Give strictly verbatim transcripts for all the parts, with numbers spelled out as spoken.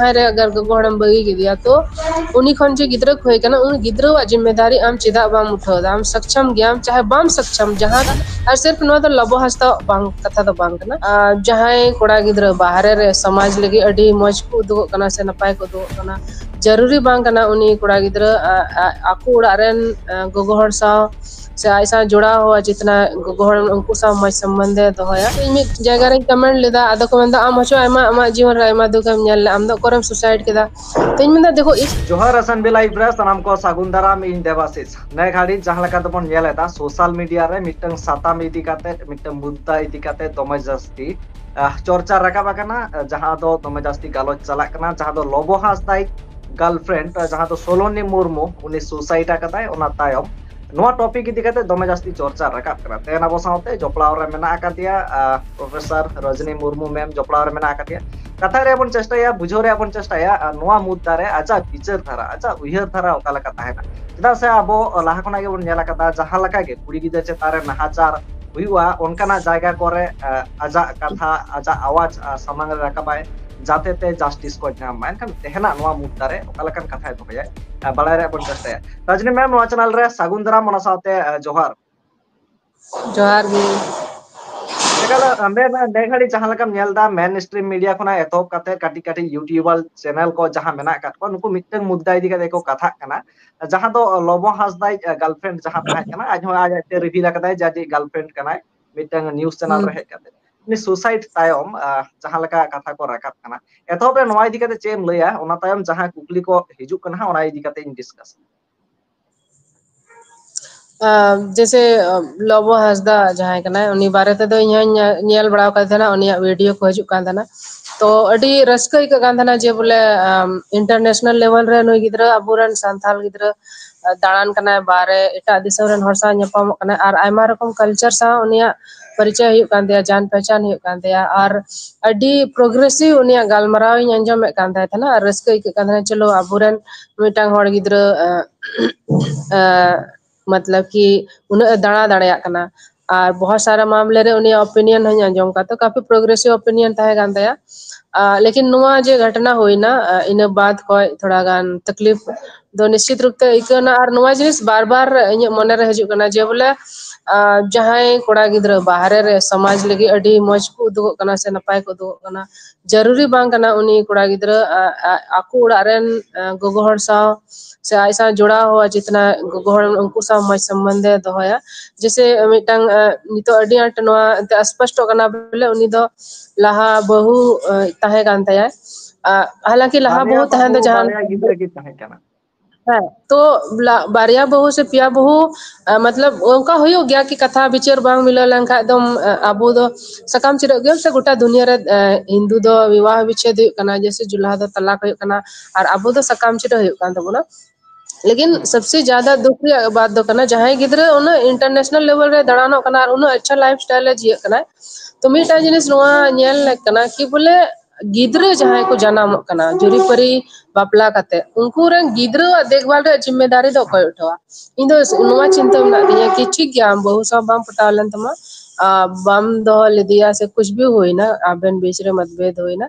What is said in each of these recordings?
ᱡᱟᱦᱟᱸᱭ ᱨᱮ ᱟᱜᱟᱨ ᱜᱚᱜᱚ ᱦᱚᱲᱮᱢ ᱵᱟᱹᱜᱤ ᱠᱮᱫᱮᱭᱟ, ᱛᱚ ᱩᱱᱤ ᱠᱷᱚᱱ ᱡᱮ ᱜᱤᱫᱽᱨᱟᱹ ᱠᱚ ᱦᱩᱭ ᱠᱟᱱᱟ, ᱩᱱᱤ ᱜᱤᱫᱽᱨᱟᱹᱣᱟᱜ ᱡᱤᱢᱢᱮᱫᱟᱨᱤ ᱟᱢ ᱪᱮᱫᱟᱜ ᱵᱟᱢ ᱩᱴᱷᱟᱹᱣ ᱮᱫᱟ? ᱟᱢ ᱥᱚᱠᱪᱷᱚᱢ ᱜᱮᱭᱟᱢ ᱪᱟᱦᱮ ᱵᱟᱢ ᱥᱚᱠᱪᱷᱚᱢ, ᱡᱟᱦᱟᱸ, ᱟᱨ ᱥᱤᱨᱯ ᱱᱚᱣᱟ ᱫᱚ ᱞᱚᱵᱚ ᱦᱟᱸᱥᱫᱟ ᱵᱟᱝ, ᱠᱟᱛᱷᱟ ᱫᱚ ᱵᱟᱝ ᱠᱟᱱᱟ᱾ ᱟᱨ ᱡᱟᱦᱟᱸᱭ ᱠᱚᱲᱟ ᱜᱤᱫᱽᱨᱟᱹ ᱵᱟᱦᱨᱮ ᱨᱮ ᱥᱚᱢᱟᱡᱽ ᱞᱟᱹᱜᱤᱫ ᱟᱹᱰᱤ ᱢᱚᱡᱽ ᱠᱚ ᱩᱫᱩᱜᱚᱜ ᱠᱟᱱᱟ ᱥᱮ ᱱᱟᱯᱟᱭ ᱠᱚ ᱩᱫᱩᱜᱚᱜ ᱠᱟᱱᱟ, ᱡᱟᱹᱨᱩᱨᱤ ᱵᱟᱝ ᱠᱟᱱᱟ ᱩᱱᱤ ᱠᱚᱲᱟ ᱜᱤᱫᱽᱨᱟᱹ, ᱟ, ᱟ, ᱟᱠᱚ ᱚᱲᱟᱜ ᱨᱮᱱ, ᱟ, ᱜᱚᱜᱚ ᱦᱚᱲ ᱥᱟᱶ ᱥᱮ ᱟᱡ ᱥᱟᱶ ᱡᱚᱲᱟᱣ ᱦᱚᱸ ᱡᱤᱛᱱᱟ ᱜᱚᱜᱚ ᱦᱚᱲ ᱩᱱᱠᱩ ᱥᱟᱶ ᱢᱚᱡᱽ ᱥᱚᱢᱵᱚᱱᱫᱷ ᱮ ᱫᱚᱦᱚᱭᱟ᱾ ᱤᱧ ᱢᱤᱫ ᱡᱟᱭᱜᱟ ᱨᱮᱧ ᱠᱚᱢᱮᱱᱴ ᱞᱮᱫᱟ, ᱟᱫᱚ ᱠᱚ ᱢᱮᱱᱫᱟ, "ᱟᱢ ᱦᱚᱪᱚ ᱟᱭᱢᱟ ᱟᱢᱟᱜ ᱡᱤᱭᱚᱱ ᱨᱮ ᱟᱭᱢᱟ ᱫᱩᱠ ᱮᱢ ᱧᱮᱞ ᱞᱮᱫᱟ, ᱟᱢ ᱫᱚ ᱚᱠᱚᱨᱮᱢ ᱥᱩᱥᱟᱭᱤᱰ ᱠᱮᱫᱟ?" ᱛᱚᱧ ᱢᱮᱱᱫᱟ, ᱫᱮᱠᱷᱳ, ᱤᱥ ᱡᱚᱦᱟᱨ ᱮᱥ ᱮᱱ ᱵᱤ ᱞᱟᱭᱤᱵᱷ ᱨᱮ ᱥᱟᱱᱟᱢ ᱠᱚ ᱥᱟᱹᱜᱩᱱ ᱫᱟᱨᱟᱢ, ᱤᱧ ᱫᱮᱵᱟᱥᱤᱥ᱾ ᱱᱮ ᱜᱷᱟᱹᱲᱤᱡ ᱡᱟᱦᱟᱸ ᱞᱮᱠᱟ ᱛᱮᱵᱚᱱ ᱧᱮᱞ ᱮᱫᱟ, ᱥᱳᱥᱟᱞ ᱢᱤᱰᱤᱭᱟ ᱨᱮ ᱢᱤᱫᱴᱟᱝ ᱥᱟᱛᱟᱢ ᱤᱫᱤ ᱠᱟᱛᱮ, ᱢᱤᱫᱴᱟᱝ ᱢᱩᱫᱽᱫᱟ ᱤᱫᱤ ᱠᱟᱛᱮ ᱫᱚᱢᱮ ᱡᱟᱹᱥᱛᱤ, ᱟᱦ, ᱪᱚᱨᱪᱟ ᱨᱟᱠᱟᱵ ᱟᱠᱟᱱᱟ, ᱡᱟᱦᱟᱸ ᱫᱚ ᱫᱚᱢᱮ ᱡᱟᱹᱥᱛᱤ ᱜᱟᱞᱚᱪ ᱪᱟᱞᱟᱜ ᱠᱟᱱᱟ, ᱡᱟᱦᱟᱸ ᱫᱚ ᱞᱚᱵᱚ ᱦᱟᱸᱥᱫᱟᱭ ᱜᱟᱨᱞᱯᱷᱨᱮᱱᱰ, ᱡᱟᱦᱟᱸ ᱫᱚ ᱥᱳᱞᱳᱱᱤ ᱢᱩᱨᱢᱩ, ᱩᱱᱤ ᱥᱩᱥᱟᱭᱤᱰ ᱟᱠᱟᱫᱟᱭ᱾ ᱚᱱᱟ ᱛᱟᱭᱚᱢ ᱱᱚᱣᱟ ᱴᱚᱯᱤᱠ ᱤᱫᱤ ᱠᱟᱛᱮ ᱫᱚᱢᱮ ᱡᱟᱹᱥᱛᱤ ᱪᱚᱨᱪᱟ ᱨᱟᱠᱟᱵ ᱠᱟᱱᱟ᱾ ᱛᱮᱦᱮᱧ ᱟᱵᱚ ᱥᱟᱶᱛᱮ ᱡᱚᱯᱲᱟᱣ ᱨᱮ ᱢᱮᱱᱟᱜ ᱟᱠᱟᱫᱮᱭᱟ, ᱟᱦ, ᱯᱨᱚᱯᱷᱮᱥᱚᱨ ᱨᱚᱡᱽᱱᱤ ᱢᱩᱨᱢᱩ ᱢᱮᱢ ᱡᱚᱯᱲᱟᱣ ᱨᱮ ᱢᱮᱱᱟᱜ ᱟᱠᱟᱫᱮᱭᱟ᱾ ᱠᱟᱛᱷᱟ ᱨᱮᱭᱟᱜ ᱵᱚᱱ ᱪᱮᱥᱴᱟᱭᱟ, ᱵᱩᱡᱷᱟᱹᱣ ᱨᱮᱭᱟᱜ ᱵᱚᱱ ᱪᱮᱥᱴᱟᱭᱟ, ᱟᱨ ᱱᱚᱣᱟ ᱢᱩᱫᱽᱫᱟ ᱨᱮ ᱟᱡᱟᱜ ᱵᱤᱪᱟᱹᱨ ᱫᱷᱟᱨᱟ, ᱟᱡᱟᱜ ᱩᱭᱦᱟᱹᱨ ᱫᱷᱟᱨᱟ ᱚᱠᱟ ᱞᱮᱠᱟ ᱛᱟᱦᱮᱱᱟ᱾ ᱪᱮᱫᱟᱜ ᱥᱮ ᱟᱵᱚ ᱞᱟᱦᱟ ᱠᱷᱚᱱᱟᱜ ᱜᱮᱵᱚᱱ ᱧᱮᱞ ᱟᱠᱟᱫᱟ, ᱡᱟᱦᱟᱸ ᱞᱮᱠᱟ ᱜᱮ ᱠᱩᱲᱤ ᱜᱤᱫᱽᱨᱟᱹ ᱪᱮᱛᱟᱱ ᱨᱮ ᱱᱟᱦᱟᱪᱟᱨ ᱦᱩᱭᱩᱜᱼᱟ, ᱚᱱᱠᱟᱱᱟᱜ ᱡᱟᱭᱜᱟ ᱠᱚᱨᱮ, ᱟ, ᱟᱡᱟᱜ ᱠᱟᱛᱷᱟ, ᱟᱡᱟᱜ ᱟᱣᱟᱡ, ᱟ, ᱥᱟᱢᱟᱝ ᱨᱮ ᱨᱟᱠᱟᱵᱟᱭ, ᱡᱟᱛᱮ ᱛᱮ ᱡᱟᱥᱴᱤᱥ ᱠᱚ ᱧᱟᱢ ᱢᱟ᱾ ᱮᱱᱠᱷᱟᱱ ᱛᱮᱦᱮᱧᱟᱜ ᱱᱚᱣᱟ ᱢᱩᱫᱽᱫᱟ ᱨᱮ ᱚᱠᱟ ᱞᱮᱠᱟᱱ ᱠᱟᱛᱷᱟᱭ ᱫᱚᱦᱚᱭᱟ, ᱟ, ᱵᱟᱲᱟᱭ ᱨᱮᱭᱟᱜ ᱵᱚᱱ ᱪᱮᱥᱴᱟᱭᱟ᱾ ᱨᱟᱡᱽᱱᱤ ᱢᱮᱢ, ᱱᱚᱣᱟ ᱪᱮᱱᱮᱞ ᱨᱮ ᱥᱟᱹᱜᱩᱱ ᱫᱟᱨᱟᱢ, ᱚᱱᱟ ᱥᱟᱶᱛᱮ, ᱟ, ᱡᱚᱦᱟᱨ᱾ ᱡᱚᱦᱟᱨ ᱜᱮ᱾ ᱮᱠᱟᱞ, ᱟ, ᱢᱮ-, ᱢᱮ-, ᱱᱮ ᱜᱷᱟᱹᱲᱤᱡ ᱡᱟᱦᱟᱸ ᱞᱮᱠᱟᱢ ᱧᱮᱞ ᱮᱫᱟ, ᱢᱮᱱ ᱥᱴᱨᱤᱢ ᱢᱤᱰᱤᱭᱟ ᱠᱷᱚᱱᱟᱜ ᱮᱛᱚᱦᱚᱵ ᱠᱟᱛᱮ ᱠᱟᱹᱴᱤᱡ ᱠᱟᱹᱴᱤᱡ ᱭᱩᱴᱤᱭᱩᱵᱟᱨ ᱪᱮᱱᱮᱞ ᱠᱚ ᱡᱟᱦᱟᱸ ᱢᱮᱱᱟᱜ ᱟᱠᱟᱫ ᱠᱚᱣᱟ, ᱱᱩᱠᱩ ᱢᱤᱫᱴᱟᱝ ᱢᱩᱫᱽᱫᱟ ᱤᱫᱤ ᱠᱟᱛᱮ ᱠᱚ ᱠᱟᱛᱷᱟᱜ ᱠᱟᱱᱟ, ᱡᱟᱦᱟᱸ ᱫᱚ ᱞᱚᱵᱚ ᱦᱟᱸᱥᱫᱟᱭ, ᱟ, ᱜᱟᱨᱞᱯᱷᱨᱮᱱᱰ ᱡᱟᱦᱟᱸ ᱛᱟᱦᱮᱸ ᱠᱟᱱᱟ, ᱟᱡ ᱦᱚᱸ ᱟᱡ ᱟᱡᱛᱮ ᱨᱤᱵᱷᱤᱞ ᱟᱠᱟᱫᱟᱭ ᱡᱮ ᱟᱡ ᱜᱟᱨᱞᱯᱷᱨᱮᱱᱰ ᱠᱟᱱᱟᱭ, ᱢᱤᱫᱴᱟᱝ ᱱᱤᱭᱩᱡ ᱪᱮᱱᱮᱞ ᱦᱩᱸ᱾ ᱨᱮ ᱦᱮᱡ ᱠᱟᱛᱮ᱾ ᱩᱱᱤ ᱥᱩᱥᱟᱭᱤᱰ ᱛᱟᱭᱚᱢ, ᱟ, ᱡᱟᱦᱟᱸ ᱞᱮᱠᱟ ᱠᱟᱛᱷᱟ ᱠᱚ ᱨᱟᱠᱟᱵ ᱠᱟᱱᱟ, ᱮᱛᱚᱦᱚᱵ ᱨᱮ ᱱᱚᱣᱟ ᱤᱫᱤ ᱠᱟᱛᱮ ᱪᱮᱫ ᱮᱢ ᱞᱟᱹᱭᱟ? ᱚᱱᱟ ᱛᱟᱭᱚᱢ ᱡᱟᱦᱟᱸ ᱠᱩᱠᱞᱤ ᱠᱚ ᱦᱤᱡᱩᱜ ᱠᱟᱱᱟ, ᱚᱱᱟ ᱤᱫᱤ ᱠᱟᱛᱮ ᱤᱧ ᱰᱤᱥᱠᱟᱥ᱾ ᱟ, ᱡᱮᱥᱮ, ᱟ, ᱞᱚᱵᱚ ᱦᱟᱸᱥᱫᱟ ᱡᱟᱦᱟᱸᱭ ᱠᱟᱱᱟᱭ, ᱩᱱᱤ ᱵᱟᱨᱮ ᱛᱮᱫᱚ ᱤᱧ ᱦᱚᱸᱧ ᱧᱮ-, ᱧᱮᱞ ᱵᱟᱲᱟ ᱟᱠᱟᱫ ᱛᱟᱦᱮᱱᱟ, ᱩᱱᱤᱭᱟᱜ ᱵᱷᱤᱰᱤᱭᱳ ᱠᱚ ᱦᱤᱡᱩᱜ ᱠᱟᱱ ᱛᱟᱦᱮᱱᱟ᱾ ᱛᱚ ᱟᱹᱰᱤ ᱨᱟᱹᱥᱠᱟᱹ ᱟᱹᱭᱠᱟᱹᱜ ᱠᱟᱱ ᱛᱟᱦᱮᱱᱟ ᱡᱮ ᱵᱚᱞᱮ, ᱟᱢ, ᱤᱱᱴᱟᱨᱱᱮᱥᱱᱟᱞ ᱞᱮᱵᱮᱞ ᱨᱮ ᱱᱩᱭ ᱜᱤᱫᱽᱨᱟᱹ ᱟᱵᱚᱨᱮᱱ ᱥᱟᱱᱛᱟᱲ ᱜᱤᱫᱽᱨᱟᱹ, ᱟ, ᱫᱟᱬᱟᱱ ᱠᱟᱱᱟᱭ, ᱵᱟᱦᱨᱮ ᱮᱴᱟᱜ ᱫᱤᱥᱚᱢ ᱨᱮᱱ ᱦᱚᱲ ᱥᱟᱶ ᱧᱟᱯᱟᱢᱚᱜ ᱠᱟᱱᱟᱭ, ᱟᱨ ᱟᱭᱢᱟ ᱨᱚᱠᱚᱢ ᱠᱟᱞᱪᱟᱨ ᱥᱟᱶ ᱩᱱᱤᱭᱟᱜ ᱯᱚᱨᱤᱪᱚᱭ ᱦᱩᱭᱩᱜ ᱠᱟᱱ ᱛᱟᱭᱟ, ᱡᱟᱱ ᱯᱮᱦᱪᱟᱱ ᱦᱩᱭᱩᱜ ᱠᱟᱱ ᱛᱟᱭᱟ, ᱟᱨ ᱟᱹᱰᱤ ᱯᱨᱳᱜᱨᱮᱥᱤᱵᱷ ᱩᱱᱤᱭᱟᱜ ᱜᱟᱞᱢᱟᱨᱟᱣ ᱤᱧ ᱟᱸᱡᱚᱢᱮᱫ ᱠᱟᱱ ᱛᱟᱦᱮᱸ ᱛᱟᱦᱮᱱᱟ, ᱟᱨ ᱨᱟᱹᱥᱠᱟᱹ ᱟᱹᱭᱠᱟᱹᱜ ᱠᱟᱱ ᱛᱟᱦᱮᱱᱟ, ᱪᱚᱞᱚ ᱟᱵᱚᱨᱮᱱ ᱢᱤᱫᱴᱟᱝ ᱦᱚᱲ ᱜᱤᱫᱽᱨᱟᱹ, ᱮ, ᱮ, ᱢᱚᱛᱞᱚᱵ ᱠᱤ ᱩᱱᱟᱹᱜ ᱮ ᱫᱟᱬᱟ ᱫᱟᱲᱮᱭᱟᱜ ᱠᱟᱱᱟ᱾ ᱟᱨ ᱵᱚᱦᱚᱛ ᱥᱟᱨᱟ ᱢᱟᱢᱞᱮ ᱨᱮ ᱩᱱᱤᱭᱟᱜ ᱚᱯᱤᱱᱤᱭᱚᱱ ᱦᱚᱸᱧ ᱟᱸᱡᱚᱢ ᱠᱟᱫ, ᱛᱚ ᱠᱟᱯᱷᱤ ᱯᱨᱳᱜᱨᱮᱥᱤᱵᱷ ᱚᱯᱤᱱᱤᱭᱚᱱ ᱛᱟᱦᱮᱸ ᱠᱟᱱ ᱛᱟᱭᱟ᱾ ᱞᱮᱠᱤᱱ ᱱᱚᱣᱟ ᱡᱮ ᱜᱷᱚᱴᱱᱟ ᱦᱩᱭᱱᱟ, ᱤᱱᱟᱹ ᱵᱟᱫ ᱠᱷᱚᱱ ᱛᱷᱚᱲᱟ ᱜᱟᱱ ᱛᱟᱠᱞᱤᱯ ᱫᱚ ᱱᱤᱥᱪᱤᱛ ᱨᱩᱯ ᱛᱮ ᱟᱹᱭᱠᱟᱹᱣ ᱮᱱᱟ᱾ ᱟᱨ ᱱᱚᱣᱟ ᱡᱤᱱᱤᱥ ᱵᱟᱨ ᱵᱟᱨ ᱤᱧᱟᱹᱜ ᱢᱚᱱᱮ ᱨᱮ ᱦᱤᱡᱩᱜ ᱠᱟᱱᱟ ᱡᱮ ᱵᱚᱞᱮ ᱡᱟᱦᱟᱸᱭ ᱠᱚᱲᱟ ᱜᱤᱫᱽᱨᱟᱹ ᱵᱟᱦᱨᱮ ᱨᱮ ᱥᱚᱢᱟᱡᱽ ᱞᱟᱹᱜᱤᱫ ᱟᱹᱰᱤ ᱢᱚᱡᱽ ᱠᱚ ᱩᱫᱩᱜᱚᱜ ᱠᱟᱱᱟ ᱥᱮ ᱱᱟᱯᱟᱭ ᱠᱚ ᱩᱫᱩᱜᱚᱜ ᱠᱟᱱᱟ, ᱡᱟᱹᱨᱩᱨᱤ ᱵᱟᱝ ᱠᱟᱱᱟ ᱩᱱᱤ ᱠᱚᱲᱟ ᱜᱤᱫᱽᱨᱟᱹ ᱟᱠᱚ ᱚᱲᱟᱜ ᱨᱮᱱ ᱜᱚᱜᱚ ᱦᱚᱲ ᱥᱟᱶ ᱥᱮ ᱟᱡ ᱥᱟᱶ ᱡᱚᱲᱟᱣ ᱦᱚᱲ ᱡᱤᱛᱱᱟ ᱜᱚᱜᱚ ᱦᱚᱲ ᱩᱱᱠᱩ ᱥᱟᱶ ᱢᱚᱡᱽ ᱥᱚᱢᱵᱚᱱᱫᱷ ᱮ ᱫᱚᱦᱚᱭᱟ᱾ ᱡᱮᱭᱥᱮ ᱢᱤᱫᱴᱟᱝ ᱱᱤᱛᱚᱜ ᱟᱹᱰᱤ ᱟᱸᱴ ᱱᱚᱣᱟ ᱮᱱᱛᱮ ᱥᱯᱚᱥᱴᱚᱜ ᱠᱟᱱᱟ ᱵᱚᱞᱮ ᱩᱱᱤ ᱫᱚ ᱞᱟᱦᱟ ᱵᱟᱹᱦᱩ ᱛᱟᱦᱮᱸ ᱠᱟᱱ ᱛᱟᱭᱟ᱾ ᱦᱟᱞᱟᱝᱠᱤ ᱞᱟᱦᱟ ᱵᱟᱹᱦᱩ ᱛᱟᱦᱮᱸ ᱫᱚ ᱡᱟᱦᱟᱸ ᱜᱤᱫᱽᱨᱟᱹ ᱜᱮ ᱛᱟᱦᱮᱸ ᱠᱟᱱᱟ᱾ ᱦᱮᱸ, ᱛᱚ ᱵᱟᱨᱭᱟ ᱵᱟᱹᱦᱩ ᱥᱮ ᱯᱮᱭᱟ ᱵᱟᱹᱦᱩ ᱢᱚᱛᱞᱚᱵ ᱚᱱᱠᱟ ᱦᱩᱭᱩᱜ ᱜᱮᱭᱟ ᱠᱤ ᱠᱟᱛᱷᱟ ᱵᱤᱪᱟᱹᱨ ᱵᱟᱝ ᱢᱤᱞᱟᱹᱣ ᱞᱮᱱᱠᱷᱟᱱ ᱫᱚ ᱟᱵᱚ ᱫᱚ ᱥᱟᱠᱟᱢ ᱪᱤᱨᱟᱹᱜ ᱜᱮᱭᱟ ᱥᱮ ᱜᱚᱴᱟ ᱫᱩᱱᱤᱭᱟᱹ ᱨᱮ ᱦᱤᱱᱫᱩ ᱫᱚ ᱵᱤᱵᱟᱦ ᱵᱤᱪᱷᱮᱫ ᱦᱩᱭᱩᱜ ᱠᱟᱱᱟ, ᱡᱮᱭᱥᱮ ᱡᱩᱞᱦᱟ ᱫᱚ ᱛᱟᱞᱟᱠ ᱦᱩᱭᱩᱜ ᱠᱟᱱᱟ, ᱟᱨ ᱟᱵᱚ ᱫᱚ ᱥᱟᱠᱟᱢ ᱪᱤᱨᱟᱹ ᱦᱩᱭᱩᱜ ᱠᱟᱱ ᱛᱟᱵᱚᱱᱟ᱾ ᱞᱮᱠᱤᱱ ᱥᱚᱵᱥᱮ ᱡᱟᱫᱟ ᱫᱩᱠ ᱨᱮᱭᱟᱜ ᱵᱟᱛ ᱫᱚ ᱠᱟᱱᱟ ᱡᱟᱦᱟᱸᱭ ᱜᱤᱫᱽᱨᱟᱹ ᱩᱱᱟᱹᱜ international level ᱨᱮ ᱫᱟᱬᱟᱱᱚᱜ ᱠᱟᱱᱟ ᱟᱨ ᱩᱱᱟᱹᱜ ᱟᱪᱪᱷᱟ lifestyle ᱮ ᱡᱤᱭᱟᱹᱜ ᱠᱟᱱᱟ, ᱛᱚ ᱢᱤᱫᱴᱟᱝ ᱡᱤᱱᱤᱥ ᱱᱚᱣᱟ ᱧᱮᱞ ᱞᱮᱠ ᱠᱟᱱᱟ ᱠᱤ ᱵᱚᱞᱮ ᱜᱤᱫᱽᱨᱟᱹ ᱡᱟᱦᱟᱸᱭ ᱠᱚ ᱡᱟᱱᱟᱢᱚᱜ ᱠᱟᱱᱟ ᱡᱩᱨᱤᱯᱟᱹᱨᱤ ᱵᱟᱯᱞᱟ ᱠᱟᱛᱮ ᱩᱱᱠᱩ ᱨᱮᱱ ᱜᱤᱫᱽᱨᱟᱹᱣᱟᱜ ᱫᱮᱠᱷᱵᱷᱟᱞ ᱨᱮᱭᱟᱜ ᱡᱤᱢᱢᱮᱫᱟᱨᱤ ᱫᱚ ᱚᱠᱚᱭ ᱩᱴᱷᱟᱹᱣᱟ? ᱤᱧ ᱫᱚ ᱱᱚᱣᱟ ᱪᱤᱱᱛᱟᱹ ᱢᱮᱱᱟᱜ ᱛᱤᱧᱟᱹ ᱠᱤ ᱴᱷᱤᱠ ᱜᱮᱭᱟ ᱟᱢ ᱵᱟᱹᱦᱩ ᱥᱟᱶ ᱵᱟᱢ ᱯᱚᱴᱟᱣ ᱞᱮᱱ ᱛᱟᱢᱟ, ᱵᱟᱢ ᱫᱚᱦᱚ ᱞᱮᱫᱮᱭᱟ ᱥᱮ ᱠᱩᱪ ᱵᱷᱤ ᱦᱩᱭᱱᱟ, ᱟᱵᱮᱱ ᱵᱤᱪ ᱨᱮ ᱢᱚᱛᱵᱷᱮᱫ ᱦᱩᱭᱱᱟ,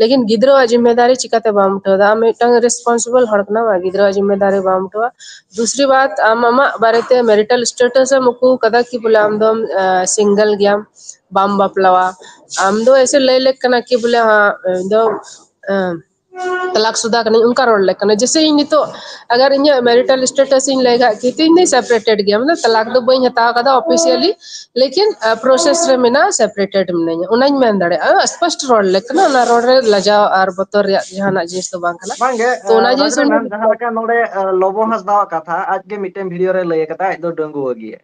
ᱞᱮᱠᱤᱱ ᱜᱤᱫᱽᱨᱟᱹᱣᱟᱜ ᱡᱤᱢᱢᱮᱫᱟᱨᱤ ᱪᱤᱠᱟᱹᱛᱮ ᱵᱟᱢ ᱩᱴᱷᱟᱹᱣ ᱮᱫᱟ? ᱟᱢ ᱢᱤᱫᱴᱟᱝ responsible ᱦᱚᱲ ᱠᱟᱱᱟᱢ, ᱜᱤᱫᱽᱨᱟᱹᱣᱟᱜ ᱡᱤᱢᱢᱮᱫᱟᱨᱤ ᱵᱟᱢ ᱩᱴᱷᱟᱹᱣᱟ᱾ ᱫᱩᱥᱨᱤ ᱵᱟᱛ, ᱟᱢ ᱟᱢᱟᱜ ᱵᱟᱨᱮᱛᱮ marital status ᱮᱢ ᱩᱠᱩ ᱠᱟᱫᱟ ᱠᱤ ᱵᱚᱞᱮ ᱟᱢ ᱫᱚᱢ single ᱜᱮᱭᱟᱢ, ᱵᱟᱢ ᱵᱟᱯᱞᱟᱣᱟ᱾ ᱟᱢ ᱫᱚ ᱮᱥᱮ ᱞᱟᱹᱭ ᱞᱮᱠ ᱠᱟᱱᱟ ᱠᱤ ᱵᱚᱞᱮ ᱦᱟᱸ ᱤᱧ ᱫᱚ ᱛᱟᱞᱟᱠ ᱥᱩᱫᱟ ᱠᱟᱹᱱᱟᱹᱧ, ᱚᱱᱠᱟ ᱨᱚᱲ ᱞᱮᱠ ᱠᱟᱱᱟ᱾ ᱡᱮᱭᱥᱮ ᱤᱧ ᱱᱤᱛᱚᱜ ᱟᱜᱟᱨ ᱤᱧᱟᱹᱜ marital status ᱤᱧ ᱞᱟᱹᱭ ᱠᱷᱟᱡ ᱠᱤ ᱤᱧ ᱫᱚᱧ separated ᱜᱮᱭᱟ, ᱢᱟᱱᱮ ᱛᱟᱞᱟᱠ ᱫᱚ ᱵᱟᱹᱧ ᱦᱟᱛᱟᱣ ᱠᱟᱫᱟ officially, ᱞᱮᱠᱤᱱ process ᱨᱮ ᱢᱮᱱᱟᱜᱼᱟ, separated ᱢᱤᱱᱟᱹᱧᱟ, ᱚᱱᱟᱧ ᱢᱮᱱ ᱫᱟᱲᱮᱭᱟᱜᱼᱟ᱾ ᱥᱯᱚᱥᱴ ᱨᱚᱲ ᱞᱮᱠ ᱠᱟᱱᱟ, ᱚᱱᱟ ᱨᱚᱲ ᱨᱮ ᱞᱟᱡᱟᱣ ᱟᱨ ᱵᱚᱛᱚᱨ ᱨᱮᱭᱟᱜ ᱡᱟᱦᱟᱱᱟᱜ ᱡᱤᱱᱤᱥ ᱫᱚ ᱵᱟᱝ ᱠᱟᱱᱟ᱾ ᱵᱟᱝᱜᱮ, ᱛᱚ ᱚᱱᱟ ᱡᱤᱱᱤᱥ ᱨᱟᱜᱽᱨᱮ ᱩᱱᱤ ᱢᱮᱢ, ᱡᱟᱦᱟᱸ ᱞᱮᱠᱟ ᱱᱚᱰᱮ ᱞᱚᱵᱚ ᱦᱟᱸᱥᱫᱟᱣᱟᱜ ᱠᱟᱛᱷᱟ ᱟᱡᱜᱮ ᱢᱤᱫᱴᱮᱱ video ᱨᱮ ᱞᱟᱹᱭ ᱟᱠᱟᱫᱟ, ᱟᱡ ᱫᱚ ᱰᱟᱺᱜᱩᱣᱟᱹ ᱜᱮᱭᱟ᱾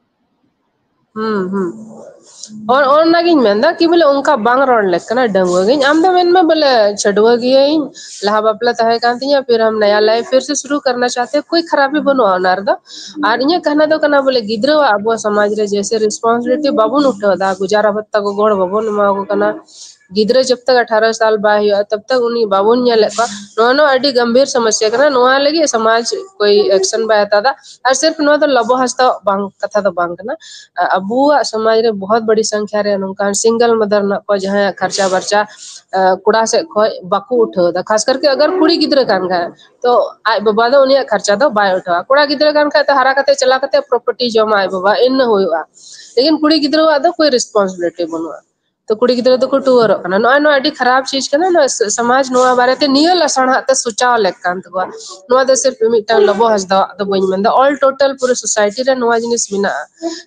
ᱦᱩᱸ ᱦᱩᱸ᱾ ᱚᱱᱟᱜᱤᱧ ᱢᱮᱱᱫᱟ ᱠᱤ ᱵᱚᱞᱮ ᱚᱱᱠᱟ ᱵᱟᱝ ᱨᱚᱲ ᱞᱮᱠ ᱠᱟᱱᱟ, ᱰᱟᱺᱜᱩᱣᱟᱹ ᱜᱤᱧ᱾ ᱟᱢ ᱫᱚ ᱢᱮᱱ ᱢᱮ ᱵᱚᱞᱮ ᱪᱷᱟᱹᱰᱩᱣᱟᱹ ᱜᱤᱭᱟᱹᱧ, ᱞᱟᱦᱟ ᱵᱟᱯᱞᱟ ᱛᱟᱦᱮᱸ ᱠᱟᱱ ᱛᱤᱧᱟᱹ, ᱯᱷᱤᱨ ᱦᱟᱢ ᱱᱟᱭᱟ life ᱯᱷᱤᱨ ᱥᱮ ᱥᱩᱨᱩ ᱠᱟᱨᱱᱟ ᱪᱟᱦᱛᱮ, ᱠᱳᱭ ᱠᱷᱟᱨᱟᱯᱤ ᱵᱟᱹᱱᱩᱜᱼᱟ ᱚᱱᱟ ᱨᱮᱫᱚ᱾ ᱟᱨ ᱤᱧᱟᱹᱜ ᱠᱟᱦᱱᱟ ᱫᱚ ᱠᱟᱱᱟ ᱵᱚᱞᱮ ᱜᱤᱫᱽᱨᱟᱹᱣᱟᱜ ᱟᱵᱚᱣᱟᱜ ᱥᱚᱢᱟᱡᱽ ᱨᱮ ᱡᱮᱭᱥᱮ responsibility ᱵᱟᱵᱚᱱ ᱩᱴᱷᱟᱹᱣ ᱮᱫᱟ, ᱜᱩᱡᱟᱨᱟ ᱵᱷᱟᱛᱟ ᱜᱚᱜᱚ ᱦᱚᱲ ᱵᱟᱵᱚᱱ ᱮᱢᱟ ᱠᱚ ᱠᱟᱱᱟ, ᱜᱤᱫᱽᱨᱟᱹ ᱡᱚᱵ ᱛᱟᱠ ᱟᱴᱷᱟᱨᱚ ᱥᱟᱞ ᱵᱟᱭ ᱦᱩᱭᱩᱜᱼᱟ, ᱛᱚᱵ ᱛᱟᱠ ᱩᱱᱤ ᱵᱟᱵᱚᱱ ᱧᱮᱞᱮᱫ ᱠᱚᱣᱟ᱾ ᱱᱚᱣᱟ ᱱᱚᱣᱟ ᱟᱹᱰᱤ ᱜᱟᱢᱵᱷᱤᱨ ᱥᱚᱢᱚᱥᱥᱟ ᱠᱟᱱᱟ, ᱱᱚᱣᱟ ᱞᱟᱹᱜᱤᱫ ᱥᱚᱢᱟᱡᱽ ᱠᱚᱭ ᱮᱠᱥᱚᱱ ᱵᱟᱭ ᱦᱟᱛᱟᱣ ᱮᱫᱟ᱾ ᱟᱨ ᱥᱤᱨᱯ ᱱᱚᱣᱟ ᱫᱚ ᱞᱚᱵᱚ ᱦᱟᱸᱥᱫᱟ ᱵᱟᱝ, ᱠᱟᱛᱷᱟ ᱫᱚ ᱵᱟᱝ ᱠᱟᱱᱟ᱾ ᱟ-, ᱟᱵᱚᱣᱟᱜ ᱥᱚᱢᱟᱡᱽ ᱨᱮ ᱵᱚᱦᱩᱛ ᱵᱟᱹᱲᱤ ᱥᱚᱝᱠᱷᱟ ᱨᱮ ᱱᱚᱝᱠᱟᱱ ᱥᱤᱝᱜᱮᱞ ᱢᱟᱫᱟᱨ ᱢᱮᱱᱟᱜ ᱠᱚᱣᱟ, ᱡᱟᱦᱟᱸᱭᱟᱜ ᱠᱷᱚᱨᱪᱟ ᱵᱟᱨᱪᱟ, ᱟ, ᱠᱚᱲᱟ ᱥᱮᱫ ᱠᱷᱚᱱ ᱵᱟᱠᱚ ᱩᱴᱷᱟᱹᱣ ᱮᱫᱟ, ᱠᱷᱟᱥ ᱠᱟᱨᱠᱮ ᱟᱜᱟᱨ ᱠᱩᱲᱤ ᱜᱤᱫᱽᱨᱟᱹ ᱠᱟᱱ ᱠᱷᱟᱡ᱾ ᱛᱚ ᱟᱡ ᱵᱟᱵᱟ ᱫᱚ ᱩᱱᱤᱭᱟᱜ ᱠᱷᱚᱨᱪᱟ ᱫᱚ ᱵᱟᱭ ᱩᱴᱷᱟᱹᱣᱟ᱾ ᱠᱚᱲᱟ ᱜᱤᱫᱽᱨᱟᱹ ᱠᱟᱱ ᱠᱷᱟᱡ ᱛᱚ ᱦᱟᱨᱟ ᱠᱟᱛᱮ ᱪᱟᱞᱟᱣ ᱠᱟᱛᱮ ᱯᱨᱚᱯᱟᱨᱴᱤ ᱡᱚᱢᱟ ᱟᱡ ᱵᱟᱵᱟ, ᱤᱱᱟᱹ ᱦᱩᱭᱩᱜᱼᱟ᱾ ᱞᱮᱠᱤᱱ ᱠᱩᱲᱤ ᱜᱤᱫᱽᱨᱟᱹᱣᱟᱜ ᱫᱚ ᱠᱳᱭ ᱨᱮᱥᱯᱚᱱᱥᱤᱵᱤᱞᱤᱴᱤ ᱵᱟᱹᱱᱩᱜᱼᱟ᱾ ᱛᱚ ᱠᱩᱲᱤ ᱜᱤᱫᱽᱨᱟᱹ ᱫᱚᱠᱚ ᱴᱩᱣᱟᱹᱨᱚᱜ ᱠᱟᱱᱟ᱾ ᱱᱚᱜᱼᱚᱭ ᱱᱚᱣᱟ ᱟᱹᱰᱤ ᱠᱷᱟᱨᱟᱯ ᱪᱤᱡᱽ ᱠᱟᱱᱟ᱾ ᱱᱚᱣᱟ ᱥ-, ᱥᱚᱢᱟᱡᱽ ᱱᱚᱣᱟ ᱵᱟᱨᱮᱛᱮ ᱱᱤᱭᱟᱹ ᱞᱟᱥᱟᱲᱦᱟᱜ ᱛᱮ ᱥᱚᱪᱟᱣ ᱞᱮᱠ ᱠᱟᱱ ᱛᱟᱠᱚᱣᱟ᱾ ᱱᱚᱣᱟ ᱫᱚ ᱥᱤᱨᱯ ᱢᱤᱫᱴᱟᱝ ᱞᱚᱵᱚ ᱦᱟᱸᱥᱫᱟᱣᱟᱜ ᱫᱚ ᱵᱟᱹᱧ ᱢᱮᱱᱫᱟ, ᱚᱞ ᱴᱳᱴᱟᱞ ᱯᱩᱨᱟᱹ ᱥᱳᱥᱟᱭᱴᱤ ᱨᱮ ᱱᱚᱣᱟ ᱡᱤᱱᱤᱥ ᱢᱮᱱᱟᱜᱼᱟ᱾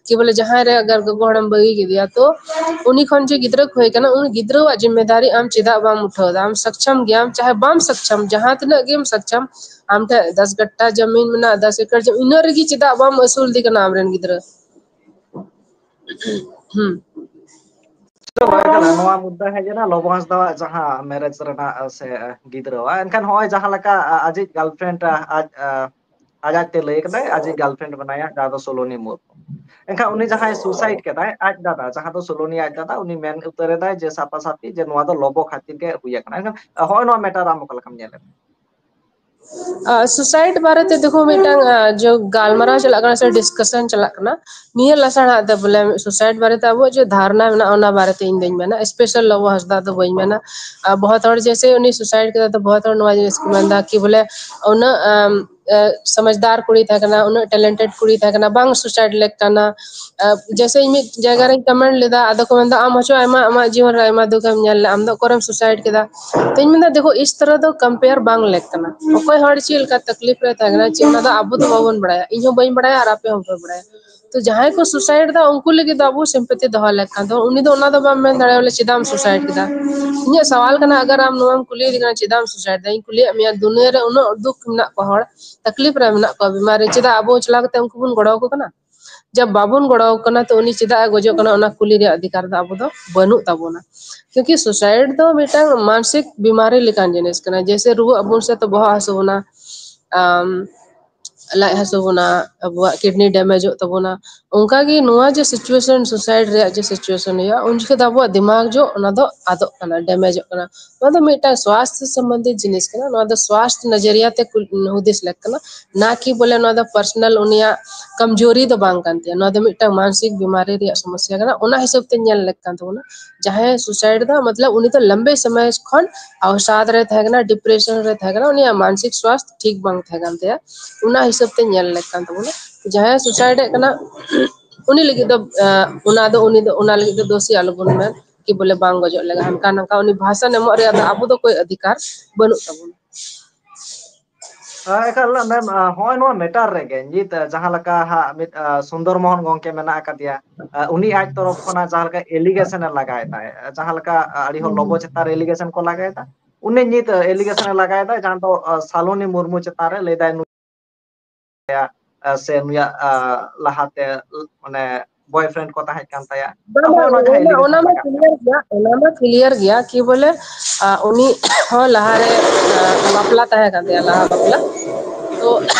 ᱠᱤ ᱵᱚᱞᱮ ᱡᱟᱦᱟᱸᱭ ᱨᱮ ᱟᱜᱟᱨ ᱜᱚᱜᱚ ᱦᱚᱲᱮᱢ ᱵᱟᱹᱜᱤ ᱠᱮᱫᱮᱭᱟ, ᱛᱚ ᱩᱱᱤ ᱠᱷᱚᱱ ᱡᱮ ᱜᱤᱫᱽᱨᱟᱹ ᱠᱚ ᱦᱩᱭ ᱠᱟᱱᱟ, ᱩᱱᱤ ᱜᱤᱫᱽᱨᱟᱹᱣᱟᱜ ᱡᱤᱢᱢᱮᱫᱟᱨᱤ ᱟᱢ ᱪᱮᱫᱟᱜ ᱵᱟᱢ ᱩᱴᱷᱟᱹᱣ ᱮᱫᱟ? ᱟᱢ ᱥᱚᱠᱪᱷᱚᱢ ᱜᱮᱭᱟᱢ, ᱪᱟᱦᱮ ᱵᱟᱢ ᱥᱚᱠᱪᱷᱚᱢ, ᱡᱟᱦᱟᱸ ᱛᱤᱱᱟᱹᱜ ᱜᱮᱢ ᱥᱚᱠᱪᱷᱚᱢ, ᱟᱢ ᱴᱷᱮᱱ ᱫᱚᱥ ᱜᱟᱴᱴᱟ ᱡᱟᱢᱤᱱ ᱢᱮᱱᱟᱜᱼᱟ, ᱫᱚᱥ ᱮᱠᱚᱨ ᱡᱟᱢᱤᱱ, ᱤᱱᱟᱹᱜ ᱨᱮᱜᱮ ᱪᱮᱫᱟᱜ ᱵᱟᱢ ᱟᱹᱥᱩᱞ ᱫᱮ ᱠᱟᱱᱟ ᱟᱢᱨᱮᱱ ᱜᱤᱫᱽᱨᱟᱹ? ᱦᱩᱸ᱾ ᱪᱮᱫ ᱦᱚᱸ ᱵᱟᱭ ᱠᱟᱱᱟ, ᱱᱚᱣᱟ ᱢᱩᱫᱽᱫᱟ ᱦᱮᱡ ᱮᱱᱟ ᱞᱚᱵᱚ ᱦᱟᱸᱥᱫᱟᱣᱟᱜ ᱡᱟᱦᱟᱸ ᱢᱮᱨᱮᱡᱽ ᱨᱮᱱᱟᱜ ᱥᱮ ᱜᱤᱫᱽᱨᱟᱹᱣᱟᱜ᱾ ᱮᱱᱠᱷᱟᱱ ᱱᱚᱜᱼᱚᱭ ᱡᱟᱦᱟᱸ ᱞᱮᱠᱟ ᱟ-, ᱟᱡᱤᱡ ᱜᱟᱨᱞᱯᱷᱨᱮᱱᱰ, ᱟ-, ᱟᱡ, ᱟ, ᱟᱡ ᱟᱡ ᱛᱮ ᱞᱟᱹᱭ ᱠᱟᱫᱟᱭ, ᱟᱡᱤᱡ ᱜᱟᱨᱞᱯᱷᱨᱮᱱᱰ ᱢᱮᱱᱟᱭᱟ, ᱡᱟᱦᱟᱸ ᱫᱚ ᱥᱳᱞᱳᱱᱤ ᱢᱩᱨᱢᱩ᱾ ᱮᱱᱠᱷᱟᱱ ᱩᱱᱤ ᱡᱟᱦᱟᱸᱭ ᱥᱩᱥᱟᱭᱤᱰ ᱠᱮᱫᱟᱭ, ᱟᱡ ᱫᱟᱫᱟ, ᱡᱟᱦᱟᱸ ᱫᱚ ᱥᱳᱞᱳᱱᱤ ᱟᱡ ᱫᱟᱫᱟ, ᱩᱱᱤ ᱢᱮᱱ ᱩᱛᱟᱹᱨ ᱮᱫᱟᱭ ᱡᱮ ᱥᱟᱯᱟᱥᱟᱯᱤ ᱡᱮ ᱱᱚᱣᱟ ᱫᱚ ᱞᱚᱵᱚ ᱠᱷᱟᱹᱛᱤᱨ ᱜᱮ ᱦᱩᱭ ᱟᱠᱟᱱᱟ᱾ ᱮᱱᱠᱷᱟᱱ ᱦᱚᱸᱜᱼᱚᱭ ᱱᱚᱣᱟ ᱢᱮᱴᱟᱨ ᱟᱢ ᱚᱠᱟ ᱞᱮᱠᱟᱢ ᱧᱮᱞᱮᱫᱟ? ᱟ, ᱥᱩᱥᱟᱭᱤᱰ ᱵᱟᱨᱮᱛᱮ ᱫᱮᱠᱷᱳ ᱢᱤᱫᱴᱟᱝ, ᱟ, ᱡᱚ ᱜᱟᱞᱢᱟᱨᱟᱣ ᱪᱟᱞᱟᱜ ᱠᱟᱱᱟ ᱥᱮ ᱰᱤᱥᱠᱟᱥᱚᱱ ᱪᱟᱞᱟᱜ ᱠᱟᱱᱟ, ᱱᱤᱭᱟᱹ ᱞᱟᱥᱟᱲᱦᱟᱜ ᱛᱮ ᱵᱚᱞᱮ ᱥᱩᱥᱟᱭᱤᱰ ᱵᱟᱨᱮᱛᱮ ᱟᱵᱚᱣᱟᱜ ᱡᱮ ᱫᱷᱟᱨᱱᱟ ᱢᱮᱱᱟᱜᱼᱟ, ᱚᱱᱟ ᱵᱟᱨᱮᱛᱮ ᱤᱧ ᱫᱚᱧ ᱢᱮᱱᱟ, ᱥᱯᱮᱥᱟᱞ ᱞᱚᱵᱚ ᱦᱟᱸᱥᱫᱟ ᱫᱚ ᱵᱟᱹᱧ ᱢᱮᱱᱟ᱾ ᱟ, ᱵᱚᱦᱚᱛ ᱦᱚᱲ ᱡᱮᱥᱮ ᱩᱱᱤ ᱥᱩᱥᱟᱭᱤᱰ ᱠᱮᱫᱟ, ᱛᱚ ᱵᱚᱦᱚᱛ ᱦᱚᱲ ᱱᱚᱣᱟ ᱡᱤᱱᱤᱥ ᱠᱚ ᱢᱮᱱᱫᱟ ᱠᱤ ᱵᱚᱞᱮ ᱩᱱᱟᱹᱜ, ᱟᱢ, ᱮ, ᱥᱚᱢᱟᱡᱽᱫᱟᱨ ᱠᱩᱲᱤ ᱛᱟᱦᱮᱸ ᱠᱟᱱᱟ, ᱩᱱᱟᱹᱜ ᱴᱮᱞᱮᱱᱴᱮᱰ ᱠᱩᱲᱤ ᱛᱟᱦᱮᱸ ᱠᱟᱱᱟ, ᱵᱟᱝ ᱥᱩᱥᱟᱭᱤᱰ ᱞᱮᱠ ᱠᱟᱱᱟ᱾ ᱟ, ᱡᱮᱥᱮ ᱤᱧ ᱢᱤᱫ ᱡᱟᱭᱜᱟ ᱨᱮᱧ ᱠᱚᱢᱮᱱᱴ ᱞᱮᱫᱟ, ᱟᱫᱚ ᱠᱚ ᱢᱮᱱᱫᱟ, "ᱟᱢ ᱦᱚᱪᱚ ᱟᱭᱢᱟ, ᱟᱢᱟᱜ ᱡᱤᱭᱚᱱ ᱨᱮ ᱟᱭᱢᱟ ᱫᱩᱠ ᱮᱢ ᱧᱮᱞ ᱞᱮᱫᱟ, ᱟᱢ ᱫᱚ ᱚᱠᱚᱭᱨᱮᱢ ᱥᱩᱥᱟᱭᱤᱰ ᱠᱮᱫᱟ?" ᱛᱚᱧ ᱢᱮᱱᱫᱟ, ᱫᱮᱠᱷᱳ, ᱤᱥ ᱛᱚᱨᱟ ᱫᱚ ᱠᱚᱢᱯᱮᱭᱟᱨ ᱵᱟᱝ ᱞᱮᱠ ᱠᱟᱱᱟ᱾ ᱚᱠᱚᱭ ᱦᱚᱲ ᱪᱮᱫ ᱞᱮᱠᱟ ᱛᱟᱠᱞᱤᱯ ᱨᱮ ᱛᱟᱦᱮᱸ ᱠᱟᱱᱟ, ᱪᱮᱫ, ᱚᱱᱟ ᱫᱚ ᱟᱵᱚ ᱫᱚ ᱵᱟᱵᱚᱱ ᱵᱟᱲᱟᱭᱟ, ᱤᱧ ᱦᱚᱸ ᱵᱟᱹᱧ ᱵᱟᱲᱟᱭᱟ ᱟᱨ ᱟᱯᱮ ᱦᱚᱸ ᱵᱟᱯᱮ ᱵᱟᱲᱟᱭᱟ᱾ ᱛᱚ ᱡᱟᱦᱟᱸᱭ ᱠᱚ ᱥᱩᱥᱟᱭᱤᱰ ᱫᱟ, ᱩᱱᱠᱩ ᱞᱟᱹᱜᱤᱫ ᱫᱚ ᱟᱵᱚ ᱥᱤᱢᱯᱮᱛᱤ ᱫᱚᱦᱚ ᱞᱮᱠ ᱠᱟᱱ ᱛᱟᱵᱚᱱᱟ᱾ ᱩᱱᱤ ᱫᱚ ᱚᱱᱟ ᱫᱚ ᱵᱟᱢ ᱢᱮᱱ ᱫᱟᱲᱮᱭᱟᱜᱼᱟ ᱵᱚᱞᱮ ᱪᱮᱫᱟᱜ ᱮᱢ ᱥᱩᱥᱟᱭᱤᱰ ᱠᱮᱫᱟ᱾ ᱤᱧᱟᱹᱜ ᱥᱟᱣᱟᱞ ᱠᱟᱱᱟ, ᱟᱜᱟᱨ ᱟᱢ ᱱᱚᱣᱟᱢ ᱠᱩᱞᱤᱭᱮᱫᱤᱧ ᱠᱟᱱᱟ ᱪᱮᱫᱟᱜ ᱮᱢ ᱥᱩᱥᱟᱭᱤᱰ ᱫᱟ, ᱤᱧ ᱠᱩᱞᱤᱭᱮᱫ ᱢᱮᱭᱟ, ᱫᱩᱱᱤᱭᱟᱹ ᱨᱮ ᱩᱱᱟᱹᱜ ᱫᱩᱠ ᱢᱮᱱᱟᱜ ᱠᱚᱣᱟ, ᱦᱚᱲ ᱛᱟᱠᱞᱤᱯ ᱨᱮ ᱢᱮᱱᱟᱜ ᱠᱚᱣᱟ, ᱵᱤᱢᱟᱨ ᱨᱮ, ᱪᱮᱫᱟᱜ ᱟᱵᱚ ᱪᱟᱞᱟᱣ ᱠᱟᱛᱮ ᱩᱱᱠᱩ ᱵᱚᱱ ᱜᱚᱲᱚ ᱟᱠᱚ ᱠᱟᱱᱟ? ᱡᱟᱵ ᱵᱟᱵᱚᱱ ᱜᱚᱲᱚ ᱟᱠᱚ ᱠᱟᱱᱟ, ᱛᱚ ᱩᱱᱤ ᱪᱮᱫᱟᱜ ᱮ ᱜᱚᱡᱚᱜ ᱠᱟᱱᱟ, ᱚᱱᱟ ᱠᱩᱞᱤ ᱨᱮᱭᱟᱜ ᱚᱫᱷᱤᱠᱟᱨ ᱫᱚ ᱟᱵᱚ ᱫᱚ ᱵᱟᱹᱱᱩᱜ ᱛᱟᱵᱚᱱᱟ᱾ ᱠᱤᱭᱩᱸᱠᱤ ᱥᱩᱥᱟᱭᱤᱰ ᱫᱚ ᱢᱤᱫᱴᱟᱝ ᱢᱟᱱᱥᱤᱠ ᱵᱤᱢᱟᱨᱤ ᱞᱮᱠᱟᱱ ᱡᱤᱱᱤᱥ ᱠᱟᱱᱟ, ᱡᱮᱭᱥᱮ ᱨᱩᱣᱟᱹᱜ ᱟᱵᱚᱱ ᱥᱮ ᱛᱚ ᱵᱚᱦᱚᱜ ᱦᱟᱹᱥᱩ ᱵᱚᱱᱟ, ᱟᱢ, ᱞᱟᱡ ᱦᱟᱹᱥᱩ ᱵᱚᱱᱟ, ᱟᱵᱚᱣᱟᱜ ᱠᱤᱰᱱᱤ ᱰᱮᱢᱮᱡᱚᱜ ᱛᱟᱵᱚᱱᱟ᱾ ᱚᱱᱠᱟᱜᱮ ᱱᱚᱣᱟ ᱡᱮ ᱥᱤᱪᱩᱭᱮᱥᱚᱱ, ᱥᱩᱥᱟᱭᱤᱰ ᱨᱮᱭᱟᱜ ᱡᱮ ᱥᱤᱪᱩᱭᱮᱥᱚᱱ ᱦᱩᱭᱩᱜᱼᱟ, ᱩᱱ ᱡᱚᱠᱷᱚᱱ ᱫᱚ ᱟᱵᱚᱣᱟᱜ ᱫᱤᱢᱟᱜᱽ ᱡᱚᱜ ᱚᱱᱟ ᱫᱚ ᱟᱫᱚᱜ ᱠᱟᱱᱟ, ᱰᱮᱢᱮᱡᱚᱜ ᱠᱟᱱᱟ᱾ ᱱᱚᱣᱟ ᱫᱚ ᱢᱤᱫᱴᱟᱝ ᱥᱣᱟᱥᱛᱷ ᱥᱚᱢᱵᱚᱱᱫᱷᱤ ᱡᱤᱱᱤᱥ ᱠᱟᱱᱟ, ᱱᱚᱣᱟ ᱫᱚ ᱥᱣᱟᱥᱛᱷ ᱱᱚᱡᱚᱨᱤᱭᱟ ᱛᱮ ᱠᱩᱞ-, ᱦᱩᱫᱤᱥ ᱞᱮᱠ ᱠᱟᱱᱟ, ᱱᱟ ᱠᱤ ᱵᱚᱞᱮ ᱱᱚᱣᱟ ᱫᱚ ᱯᱟᱨᱥᱚᱱᱟᱞ ᱩᱱᱤᱭᱟᱜ ᱠᱚᱢᱡᱳᱨᱤ ᱫᱚ ᱵᱟᱝ ᱠᱟᱱ ᱛᱟᱭᱟ, ᱱᱚᱣᱟ ᱫᱚ ᱢᱤᱫᱴᱟᱝ ᱢᱟᱱᱥᱤᱠ ᱵᱤᱢᱟᱨᱤ ᱨᱮᱭᱟᱜ ᱥᱚᱢᱚᱥᱭᱟ ᱠᱟᱱᱟ, ᱚᱱᱟ ᱦᱤᱥᱟᱹᱵ ᱛᱮ ᱧᱮᱞ ᱞᱮᱠ ᱠᱟᱱ ᱛᱟᱵᱚᱱᱟ᱾ ᱡᱟᱦᱟᱸᱭ ᱥᱩᱥᱟᱭᱤᱰ ᱫᱟ, ᱢᱚᱛᱞᱚᱵ ᱩᱱᱤ ᱫᱚ ᱞᱚᱢᱵᱮ ᱥᱚᱢᱚᱭ ᱠᱷᱚᱱ ᱟᱣᱥᱟᱫ ᱨᱮ ᱛᱟᱦᱮᱸ ᱠᱟᱱᱟ, ᱰᱤᱯᱨᱮᱥᱚᱱ ᱨᱮ ᱛᱟᱦᱮᱸ ᱠᱟᱱᱟ, ᱩᱱᱤᱭᱟᱜ ᱢᱟᱱᱥᱤᱠ ᱥᱣᱟᱥᱛᱷ ᱴᱷᱤᱠ ᱵᱟᱝ ᱛᱟᱦᱮᱸ ᱠᱟᱱ ᱛᱟᱭᱟ, ᱚᱱᱟ ᱦᱤᱥᱟᱹᱵ ᱛᱮ ᱧᱮᱞ ᱞᱮᱠ ᱠᱟᱱ ᱛᱟᱵᱚᱱᱟ᱾ ᱡᱟᱦᱟᱸᱭ ᱥᱩᱥᱟᱭᱤᱰ ᱮᱫ ᱠᱟᱱᱟ, ᱩᱱᱤ ᱞᱟᱹᱜᱤᱫ ᱫᱚ, ᱟᱸ, ᱚᱱᱟ ᱫᱚ, ᱩᱱᱤ ᱫᱚ, ᱚᱱᱟ ᱞᱟᱹᱜᱤᱫ ᱫᱚ ᱫᱳᱥᱤ ᱟᱞᱚᱵᱚᱱ ᱢᱮᱱ ᱠᱤ ᱵᱚᱞᱮ ᱵᱟᱝ ᱜᱚᱡᱚᱜ ᱞᱟᱹᱜᱤᱫ, ᱦᱟᱱᱠᱟ ᱱᱚᱝᱠᱟ ᱩᱱᱤ ᱵᱷᱟᱥᱚᱱ ᱮᱢᱚᱜ ᱨᱮᱭᱟᱜ ᱫᱚ ᱟᱵᱚ ᱫᱚ ᱠᱳᱭ ᱚᱫᱷᱤᱠᱟᱨ ᱵᱟᱹᱱᱩᱜ ᱛᱟᱵᱚᱱᱟ᱾ ᱮᱠᱟᱞ, ᱢᱮᱢ, ᱱᱚᱜᱼᱚᱭ ᱱᱚᱣᱟ ᱢᱮᱴᱟᱨ ᱨᱮᱜᱮ ᱱᱤᱛ ᱡᱟᱦᱟᱸ ᱞᱮᱠᱟ ᱦᱟᱸᱜ ᱢᱤᱫ ᱥᱩᱱᱫᱚᱨ ᱢᱳᱦᱚᱱ ᱜᱚᱝᱠᱮ ᱢᱮᱱᱟᱜ ᱟᱠᱟᱫᱮᱭᱟ, ᱩᱱᱤ ᱟᱡ ᱛᱚᱨᱚᱯ ᱠᱷᱚᱱᱟᱜ ᱡᱟᱦᱟᱸ ᱞᱮᱠᱟ ᱮᱞᱤᱜᱮᱥᱚᱱ ᱮ ᱞᱟᱜᱟᱭ ᱫᱟᱭ, ᱡᱟᱦᱟᱸ ᱞᱮᱠᱟ ᱟᱹᱰᱤ ᱦᱚᱲ ᱞᱚᱵᱚ ᱪᱮᱛᱟᱱ ᱨᱮ ᱮᱞᱤᱜᱮᱥᱚᱱ ᱠᱚ ᱞᱟᱜᱟᱭ ᱫᱟ, ᱩᱱᱤ ᱱᱤᱛ ᱮᱞᱤᱜᱮᱥᱚᱱ ᱮ ᱞᱟᱜᱟᱭ ᱫᱟ, ᱡᱟᱦᱟᱸ ᱫᱚ ᱥᱟᱞᱚᱱᱤ ᱢᱩᱨᱢᱩ ᱪᱮᱛᱟᱱ ᱨᱮ ᱞᱟᱹᱭ ᱫᱟᱭ, ᱥᱮ ᱱᱩᱭᱟᱜ ᱞᱟᱦᱟᱛᱮ ᱢᱟᱱᱮ ᱵᱚᱭᱯᱷᱨᱮᱱᱰ ᱠᱚ ᱛᱟᱦᱮᱸ ᱠᱟᱱ ᱛᱟᱭᱟ᱾ ᱵᱟᱝ, ᱵᱟᱝ, ᱚᱱᱟ ᱢᱟ ᱠᱞᱤᱭᱟᱨ ᱜᱮᱭᱟ, ᱚᱱᱟ ᱢᱟ ᱠᱞᱤᱭᱟᱨ ᱜᱮᱭᱟ ᱠᱤ ᱵᱚᱞᱮ, ᱟ, ᱩᱱᱤ ᱦᱚᱸ ᱞᱟᱦᱟᱨᱮ, ᱟ, ᱵᱟᱯᱞᱟ ᱛᱟᱦᱮᱸ ᱠᱟᱱ ᱛᱟᱭᱟ, ᱞᱟᱦᱟ ᱵᱟᱯᱞᱟ᱾ ᱛᱚ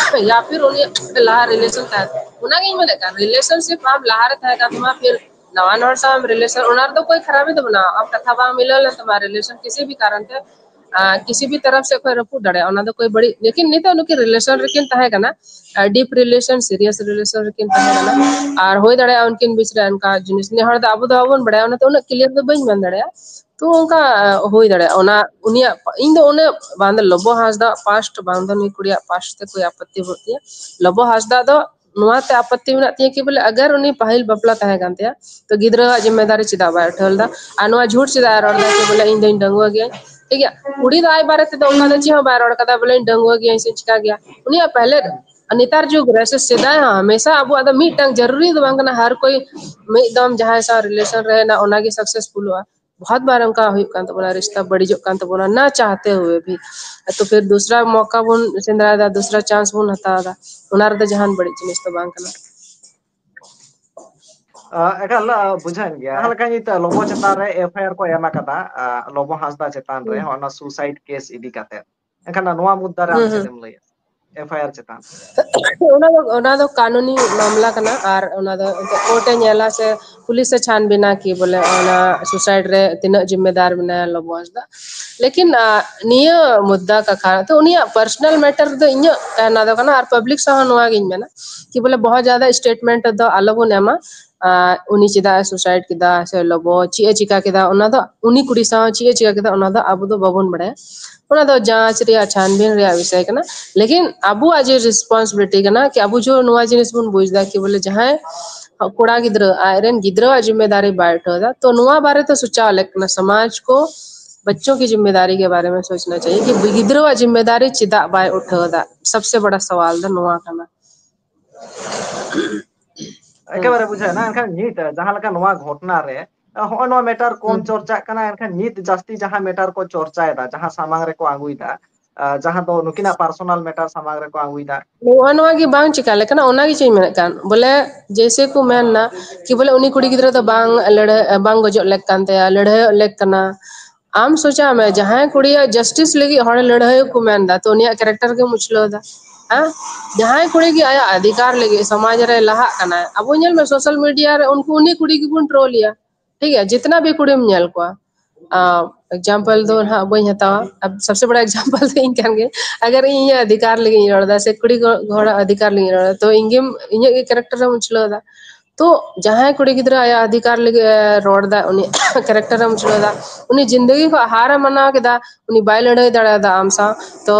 ᱭᱟ ᱯᱷᱤᱨ ᱩᱱᱤ ᱞᱟᱦᱟ ᱨᱤᱞᱮᱥᱚᱱ ᱛᱟᱦᱮᱸ, ᱚᱱᱟᱜᱤᱧ ᱢᱮᱱᱮᱫ ᱠᱟᱱ, ᱨᱤᱞᱮᱥᱚᱱᱥᱤᱯ ᱟᱢ ᱞᱟᱦᱟᱨᱮ ᱛᱟᱦᱮᱸ ᱠᱟᱱ ᱛᱟᱢᱟ, ᱯᱷᱤᱨ ᱱᱟᱣᱟᱱ ᱦᱚᱲ ᱥᱟᱶ ᱨᱤᱞᱮᱥᱚᱱ, ᱚᱱᱟ ᱨᱮᱫᱚ ᱠᱳᱭ ᱠᱷᱟᱨᱟᱯᱤ ᱫᱚ ᱵᱟᱹᱱᱩᱜᱼᱟ᱾ ᱟᱢ ᱠᱟᱛᱷᱟ ᱵᱟᱝ ᱢᱤᱞᱟᱹᱣ ᱞᱮᱱ ᱛᱟᱢᱟ, ᱨᱤᱞᱮᱥᱚᱱ ᱠᱤᱥᱤ ᱵᱷᱤ ᱠᱟᱨᱚᱱ ᱛᱮ, ᱟ, ᱠᱤᱥᱤ ᱵᱷᱤ ᱛᱚᱨᱚᱯ ᱥᱮ ᱠᱷᱚᱱ ᱨᱟᱹᱯᱩᱫ ᱫᱟᱲᱮᱭᱟᱜᱼᱟ, ᱚᱱᱟ ᱫᱚ ᱠᱳᱭ ᱵᱟᱹᱲᱤᱡ, ᱞᱮᱠᱤᱱ ᱱᱤᱛᱚᱜ ᱱᱩᱠᱤᱱ ᱨᱤᱞᱮᱥᱚᱱ ᱨᱮᱠᱤᱱ ᱛᱟᱦᱮᱸ ᱠᱟᱱᱟ, ᱰᱤᱯ ᱨᱤᱞᱮᱥᱚᱱ, ᱥᱤᱨᱤᱭᱟᱥ ᱨᱤᱞᱮᱥᱚᱱ ᱨᱮᱠᱤᱱ ᱛᱟᱦᱮᱸ ᱠᱟᱱᱟ, ᱟᱨ ᱦᱩᱭ ᱫᱟᱲᱮᱭᱟᱜᱼᱟ ᱩᱱᱠᱤᱱ ᱵᱤᱪ ᱨᱮ ᱚᱱᱠᱟ ᱡᱤᱱᱤᱥ ᱱᱮ ᱦᱚᱲ ᱫᱚ ᱟᱵᱚ ᱫᱚ ᱵᱟᱵᱚᱱ ᱵᱟᱲᱟᱭᱟ, ᱚᱱᱟᱛᱮ ᱩᱱᱟᱹᱜ ᱠᱞᱤᱭᱟᱨ ᱫᱚ ᱵᱟᱹᱧ ᱢᱮᱱ ᱫᱟᱲᱮᱭᱟᱜᱼᱟ᱾ ᱛᱚ ᱚᱱᱠᱟ ᱦᱩᱭ ᱫᱟᱲᱮᱭᱟᱜᱼᱟ, ᱚᱱᱟ ᱩᱱᱤᱭᱟᱜ, ᱤᱧ ᱫᱚ ᱩᱱᱟᱹᱜ ᱵᱟᱝ ᱫᱚ ᱞᱚᱵᱚ ᱦᱟᱸᱥᱫᱟ ᱯᱟᱥᱴ, ᱵᱟᱝ ᱫᱚ ᱱᱩᱭ ᱠᱩᱲᱤᱭᱟᱜ ᱯᱟᱥᱴ ᱛᱮ ᱠᱳᱭ ᱟᱯᱚᱛᱛᱤ ᱵᱟᱹᱱᱩᱜ ᱛᱤᱧᱟᱹ᱾ ᱞᱚᱵᱚ ᱦᱟᱸᱥᱫᱟ ᱫᱚ ᱱᱚᱣᱟᱛᱮ ᱟᱯᱚᱛᱛᱤ ᱢᱮᱱᱟᱜ ᱛᱤᱧᱟᱹ ᱠᱤ ᱵᱚᱞᱮ ᱟᱜᱟᱨ ᱩᱱᱤ ᱯᱟᱹᱦᱤᱞ ᱵᱟᱯᱞᱟ ᱛᱟᱦᱮᱸ ᱠᱟᱱ ᱛᱟᱭᱟ, ᱛᱚ ᱜᱤᱫᱽᱨᱟᱹᱣᱟᱜ ᱡᱤᱢᱢᱮᱫᱟᱨᱤ ᱪᱮᱫᱟᱜ ᱵᱟᱭ ᱩᱴᱷᱟᱹᱣ ᱞᱮᱫᱟ? ᱟᱨ ᱱᱚᱣᱟ ᱡᱷᱩᱴ ᱪᱮᱫᱟᱜ ᱮ ᱨᱚᱲ ᱮᱫᱟ ᱠᱤ ᱵᱚᱞᱮ ᱤᱧ ᱫᱚᱧ ᱰᱟᱺᱜᱩᱣᱟᱹ ᱜᱤᱭᱟᱹᱧ? ᱴᱷᱤᱠ ᱜᱮᱭᱟ, ᱠᱩᱲᱤ ᱫᱚ ᱟᱡ ᱵᱟᱨᱮ ᱛᱮᱫᱚ ᱚᱱᱠᱟ ᱫᱚ ᱪᱮᱫ ᱦᱚᱸ ᱵᱟᱭ ᱨᱚᱲ ᱠᱟᱫᱟ ᱵᱚᱞᱮ ᱤᱧ ᱰᱟᱺᱜᱩᱣᱟᱹ ᱜᱤᱭᱟᱹᱧ ᱥᱮ ᱪᱤᱠᱟ ᱜᱮᱭᱟ, ᱩᱱᱤᱭᱟᱜ ᱯᱮᱦᱞᱮ ᱨᱮ᱾ ᱟᱨ ᱱᱮᱛᱟᱨ ᱡᱩᱜᱽ ᱨᱮ ᱥᱮ ᱥᱮᱫᱟᱭ ᱦᱚᱸ ᱦᱟᱢᱮᱥᱟ ᱟᱵᱚᱣᱟᱜ ᱫᱚ ᱢᱤᱫᱴᱟᱝ ᱡᱟᱹᱨᱩᱨᱤ ᱫᱚ ᱵᱟᱝ ᱠᱟᱱᱟ ᱦᱟᱨ ᱠᱳᱭ ᱢᱤᱫ ᱫᱚᱢ ᱡᱟᱦᱟᱸᱭ ᱥᱟᱶ ᱨᱤᱞᱮᱥᱚᱱ ᱨᱮ ᱦᱮᱱᱟᱜ ᱚᱱᱟᱜᱮ ᱥᱟᱠᱥᱮᱥᱯᱷᱩᱞᱚᱜᱼᱟ᱾ ᱵᱚᱦᱚᱛ ᱵᱟᱨ ᱚᱱᱠᱟ ᱦᱩᱭᱩᱜ ᱠᱟᱱ ᱛᱟᱵᱚᱱᱟ, ᱨᱤᱥᱛᱟ ᱵᱟᱹᱲᱤᱡᱚᱜ ᱠᱟᱱ ᱛᱟᱵᱚᱱᱟ, ᱱᱟ ᱪᱟᱦᱛᱮ ᱦᱩᱭᱮ ᱵᱷᱤ᱾ ᱛᱚ ᱯᱷᱤᱨ ᱫᱩᱥᱨᱟ ᱢᱚᱠᱟ ᱵᱚᱱ ᱥᱮᱸᱫᱽᱨᱟᱭᱮᱫᱟ, ᱫᱩᱥᱨᱟ ᱪᱟᱱᱥ ᱵᱚᱱ ᱦᱟᱛᱟᱣ ᱮᱫᱟ, ᱚᱱᱟ ᱨᱮᱫᱚ ᱡᱟᱦᱟᱱ ᱵᱟᱹᱲᱤᱡ ᱡᱤᱱᱤᱥ ᱫᱚ ᱵᱟᱝ ᱠᱟᱱᱟ᱾ ᱟ, ᱮᱠᱟᱞ, ᱟ, ᱵᱩᱡᱷᱟᱹᱣᱮᱱ ᱜᱮᱭᱟ᱾ ᱡᱟᱦᱟᱸ ᱞᱮᱠᱟ ᱱᱤᱛ ᱞᱚᱵᱚ ᱪᱮᱛᱟᱱ ᱨᱮ ᱮᱯᱷ ᱟᱭ ᱟᱨ ᱠᱚ ᱮᱢ ᱟᱠᱟᱫᱟ, ᱟ, ᱞᱚᱵᱚ ᱦᱟᱸᱥᱫᱟ ᱪᱮᱛᱟᱱ ᱨᱮ, ᱦᱩᱸ᱾ ᱚᱱᱟ ᱥᱩᱥᱟᱭᱤᱰ ᱠᱮᱥ ᱤᱫᱤ ᱠᱟᱛᱮ, ᱮᱱᱠᱷᱟᱱ ᱱᱚᱣᱟ ᱢᱩᱫᱽᱫᱟ ᱨᱮ ᱟᱢ ᱦᱩᱸ, ᱪᱮᱫ ᱦᱩᱸ᱾ ᱮᱢ ᱞᱟᱹᱭᱟ? ᱮᱯᱷ ᱟᱭ ᱟᱨ ᱪᱮᱛᱟᱱ? ᱚᱱᱟ ᱫᱚ ᱚᱱᱟ ᱫᱚ ᱠᱟᱹᱱᱩᱱᱤ ᱢᱟᱢᱞᱟ ᱠᱟᱱᱟ, ᱟᱨ ᱚᱱᱟ ᱫᱚ ᱠᱳᱨᱴ ᱮ ᱧᱮᱞᱟ ᱥᱮ ᱯᱩᱞᱤᱥ ᱮ ᱪᱷᱟᱱᱵᱤᱱᱟ ᱠᱤ ᱵᱚᱞᱮ ᱚᱱᱟ ᱥᱩᱥᱟᱭᱤᱰ ᱨᱮ ᱛᱤᱱᱟᱹᱜ ᱡᱤᱢᱢᱮᱫᱟᱨ ᱢᱮᱱᱟᱭᱟ ᱞᱚᱵᱚ ᱦᱟᱸᱥᱫᱟ᱾ ᱞᱮᱠᱤᱱ ᱱᱤᱭᱟᱹ ᱢᱩᱫᱽᱫᱟ ᱠᱟᱛᱷᱟ ᱛᱚ ᱩᱱᱤᱭᱟᱜ ᱯᱟᱨᱥᱚᱱᱟᱞ ᱢᱮᱴᱟᱨ ᱫᱚ ᱤᱧᱟᱹᱜ ᱠᱟᱱᱟ ᱫᱚ ᱠᱟᱱᱟ, ᱟᱨ ᱯᱟᱵᱽᱞᱤᱠ ᱥᱟᱶ ᱦᱚᱸ ᱱᱚᱣᱟ ᱜᱤᱧ ᱢᱮᱱᱟ ᱠᱤ ᱵᱚᱞᱮ ᱵᱚᱦᱚᱛ ᱡᱟᱫᱟ ᱥᱴᱮᱴᱢᱮᱱᱴ ᱫᱚ ᱟᱞᱚ ᱵᱚᱱ ᱮᱢᱟ᱾ ᱩᱱᱤ ᱪᱮᱫᱟᱜ ᱮ ᱥᱩᱥᱟᱭᱤᱰ ᱠᱮᱫᱟ ᱥᱮ ᱞᱚᱵᱚ ᱪᱮᱫ ᱮ ᱪᱤᱠᱟ ᱠᱮᱫᱟ, ᱚᱱᱟ ᱫᱚ ᱩᱱᱤ ᱠᱩᱲᱤ ᱥᱟᱶ ᱪᱮᱫ ᱮ ᱪᱤᱠᱟ ᱠᱮᱫᱟ ᱚᱱᱟ ᱫᱚ ᱟᱵᱚ ᱫᱚ ᱵᱟᱵᱚᱱ ᱵᱟᱲᱟᱭᱟ᱾ ᱚᱱᱟ ᱫᱚ ᱡᱟᱸᱪ ᱨᱮᱭᱟᱜ ᱪᱷᱟᱱᱵᱤᱱ ᱨᱮᱭᱟᱜ ᱵᱤᱥᱚᱭ ᱠᱟᱱᱟ᱾ ᱞᱮᱠᱤᱱ ᱟᱵᱚᱣᱟᱜ ᱡᱮ ᱨᱮᱥᱯᱚᱱᱥᱤᱵᱤᱞᱤᱴᱤ ᱠᱟᱱᱟ ᱠᱤ ᱟᱵᱚ ᱡᱮ ᱱᱚᱣᱟ ᱡᱤᱱᱤᱥ ᱵᱚᱱ ᱵᱩᱡᱽ ᱮᱫᱟ ᱠᱤ ᱵᱚᱞᱮ ᱡᱟᱦᱟᱸᱭ ᱠᱚᱲᱟ ᱜᱤᱫᱽᱨᱟᱹ ᱟᱡᱨᱮᱱ ᱜᱤᱫᱽᱨᱟᱹᱣᱟᱜ ᱡᱤᱢᱢᱮᱫᱟᱨᱤ ᱵᱟᱭ ᱩᱴᱷᱟᱹᱣ ᱮᱫᱟ, ᱛᱚ ᱱᱚᱣᱟ ᱵᱟᱨᱮᱛᱮ ᱥᱚᱪᱟᱣ ᱞᱮᱠ ᱠᱟᱱᱟ ᱥᱚᱢᱟᱡᱽ ᱠᱚ, ᱵᱚᱪᱪᱚ ᱠᱤ ᱡᱤᱢᱢᱮᱫᱟᱨᱤ ᱠᱮ ᱵᱟᱨᱮ ᱢᱮ ᱥᱚᱪᱱᱟ ᱪᱟᱦᱤᱭᱮ ᱠᱤ ᱜᱤᱫᱽᱨᱟᱹᱣᱟᱜ ᱡᱤᱢᱢᱮᱫᱟᱨᱤ ᱪᱮᱫᱟᱜ ᱵᱟᱭ ᱩᱴᱷᱟᱹᱣ ᱮᱫᱟ, ᱥᱚᱵᱥᱮ ᱵᱟᱲᱟ ᱥᱟᱣᱟᱞ ᱫᱚ ᱱᱚᱣᱟ ᱠᱟᱱᱟ᱾ ᱮᱠᱮᱵᱟᱨᱮ ᱵᱩᱡᱷᱟᱹᱣ ᱮᱱᱟ᱾ ᱮᱱᱠᱷᱟᱱ ᱱᱤᱛ ᱡᱟᱦᱟᱸ ᱞᱮᱠᱟ ᱱᱚᱣᱟ ᱜᱷᱚᱴᱱᱟ ᱨᱮ ᱦᱚᱸᱜᱼᱚᱭ ᱱᱚᱣᱟ ᱢᱮᱴᱟᱨ ᱠᱚᱢ ᱪᱚᱨᱪᱟᱜ ᱠᱟᱱᱟ, ᱮᱱᱠᱷᱟᱱ ᱱᱤᱛ ᱡᱟᱹᱥᱛᱤ ᱡᱟᱦᱟᱸ ᱢᱮᱴᱟᱨ ᱠᱚ ᱪᱚᱨᱪᱟᱭᱮᱫᱟ, ᱡᱟᱦᱟᱸ ᱥᱟᱢᱟᱝ ᱨᱮᱠᱚ ᱟᱹᱜᱩᱭᱮᱫᱟ, ᱡᱟᱦᱟᱸ ᱫᱚ ᱱᱩᱠᱤᱱᱟᱜ ᱯᱟᱨᱥᱚᱱᱟᱞ ᱢᱮᱴᱟᱨ ᱥᱟᱢᱟᱝ ᱨᱮᱠᱚ ᱟᱹᱜᱩᱭᱮᱫᱟ᱾ ᱱᱚᱜᱼᱚ ᱱᱚᱣᱟ ᱜᱮ ᱵᱟᱝ ᱪᱤᱠᱟ ᱞᱮᱠ ᱠᱟᱱᱟ, ᱚᱱᱟ ᱜᱮ ᱪᱮᱧ ᱢᱮᱱᱮᱫ ᱠᱟᱱ ᱵᱚᱞᱮ ᱡᱮᱭᱥᱮ ᱠᱚ ᱢᱮᱱ ᱱᱟ ᱠᱤ ᱵᱚᱞᱮ ᱩᱱᱤ ᱠᱩᱲᱤ ᱜᱤᱫᱽᱨᱟᱹ ᱫᱚ ᱵᱟᱝ ᱞᱟᱹᱲᱦᱟᱹᱭ, ᱵᱟᱝ ᱜᱚᱡᱚᱜ ᱞᱮᱠ ᱠᱟᱱ ᱛᱟᱭᱟ, ᱞᱟᱹᱲᱦᱟᱹᱭᱚᱜ ᱞᱮᱠ ᱠᱟᱱᱟ᱾ ᱟᱢ ᱥᱚᱪᱟᱣ ᱢᱮ, ᱡᱟᱦᱟᱸᱭ ᱠᱩᱲᱤᱭᱟᱜ ᱡᱟᱥᱴᱤᱥ ᱞᱟᱹᱜᱤᱫ ᱦᱚᱲ ᱞᱟᱹᱲᱦᱟᱹᱭ ᱠᱚ ᱢᱮᱱ ᱫᱟ, ᱛᱚ ᱩᱱᱤᱭᱟᱜ ᱠᱮᱨᱮᱠᱴᱟᱨ ᱜᱮᱢ ᱩᱪᱷᱞᱟᱹᱣ ᱫᱟ᱾ ᱦᱮᱸ, ᱡᱟᱦᱟᱸᱭ ᱠᱩᱲᱤ ᱜᱮ ᱟᱭᱟᱜ ᱚᱫᱷᱤᱠᱟᱨ ᱞᱟᱹᱜᱤᱫ ᱥᱚᱢᱟᱡᱽ ᱨᱮ ᱞᱟᱦᱟᱜ ᱠᱟᱱᱟᱭ, ᱟᱵᱚ ᱧᱮᱞ ᱢᱮ ᱥᱳᱥᱟᱞ ᱢᱤᱰᱤᱭᱟ ᱨᱮ ᱩᱱᱠᱩ ᱩᱱᱤ ᱠᱩᱲᱤ ᱜᱮᱵᱚᱱ ᱴᱨᱳᱞ ᱮᱭᱟ, ᱴᱷᱤᱠ ᱜᱮᱭᱟ, ᱡᱤᱛᱱᱟ ᱵᱷᱤ ᱠᱩᱲᱤᱢ ᱧᱮᱞ ᱠᱚᱣᱟ᱾ ᱮᱠᱡᱟᱢᱯᱚᱞ ᱫᱚ ᱱᱟᱦᱟᱜ ᱵᱟᱹᱧ ᱦᱟᱛᱟᱣᱟ, ᱥᱚᱵᱥᱮ ᱵᱟᱲᱟ ᱮᱠᱡᱟᱢᱯᱚᱞ ᱫᱚ ᱤᱧ ᱠᱟᱱ ᱜᱮ᱾ ᱟᱜᱟᱨ ᱤᱧ ᱤᱧᱟᱹᱜ ᱚᱫᱷᱤᱠᱟᱨ ᱞᱟᱹᱜᱤᱫ ᱤᱧ ᱨᱚᱲ ᱮᱫᱟ ᱥᱮ ᱠᱩᱲᱤ ᱦᱚᱲᱟᱜ ᱚᱫᱷᱤᱠᱟᱨ ᱞᱟᱹᱜᱤᱫ ᱤᱧ ᱨᱚᱲ ᱮᱫᱟ, ᱛᱚ ᱤᱧ ᱜᱮᱢ ᱤᱧᱟᱹᱜ ᱜᱮ ᱠᱮᱨᱮᱠᱴᱟᱨ ᱮᱢ ᱩᱪᱷᱞᱟᱹᱣ ᱮᱫᱟ᱾ ᱛᱚ ᱡᱟᱦᱟᱸᱭ ᱠᱩᱲᱤ ᱜᱤᱫᱽᱨᱟᱹ ᱟᱭᱟᱜ ᱚᱫᱷᱤᱠᱟᱨ ᱞᱟᱹᱜᱤᱫ ᱮ ᱨᱚᱲ ᱮᱫᱟ, ᱩᱱᱤ ᱠᱮᱨᱮᱠᱴᱟᱨ ᱮᱢ ᱩᱪᱷᱞᱟᱹᱣ ᱮᱫᱟ, ᱩᱱᱤ ᱡᱤᱱᱫᱮᱜᱤ ᱠᱷᱚᱱ ᱦᱟᱨ ᱮ ᱢᱟᱱᱟᱣ ᱠᱮᱫᱟ, ᱩᱱᱤ ᱵᱟᱭ ᱞᱟᱹᱲᱦᱟᱹᱭ ᱫᱟᱲᱮᱭᱟᱫᱟ ᱟᱢ ᱥᱟᱶ, ᱛᱚ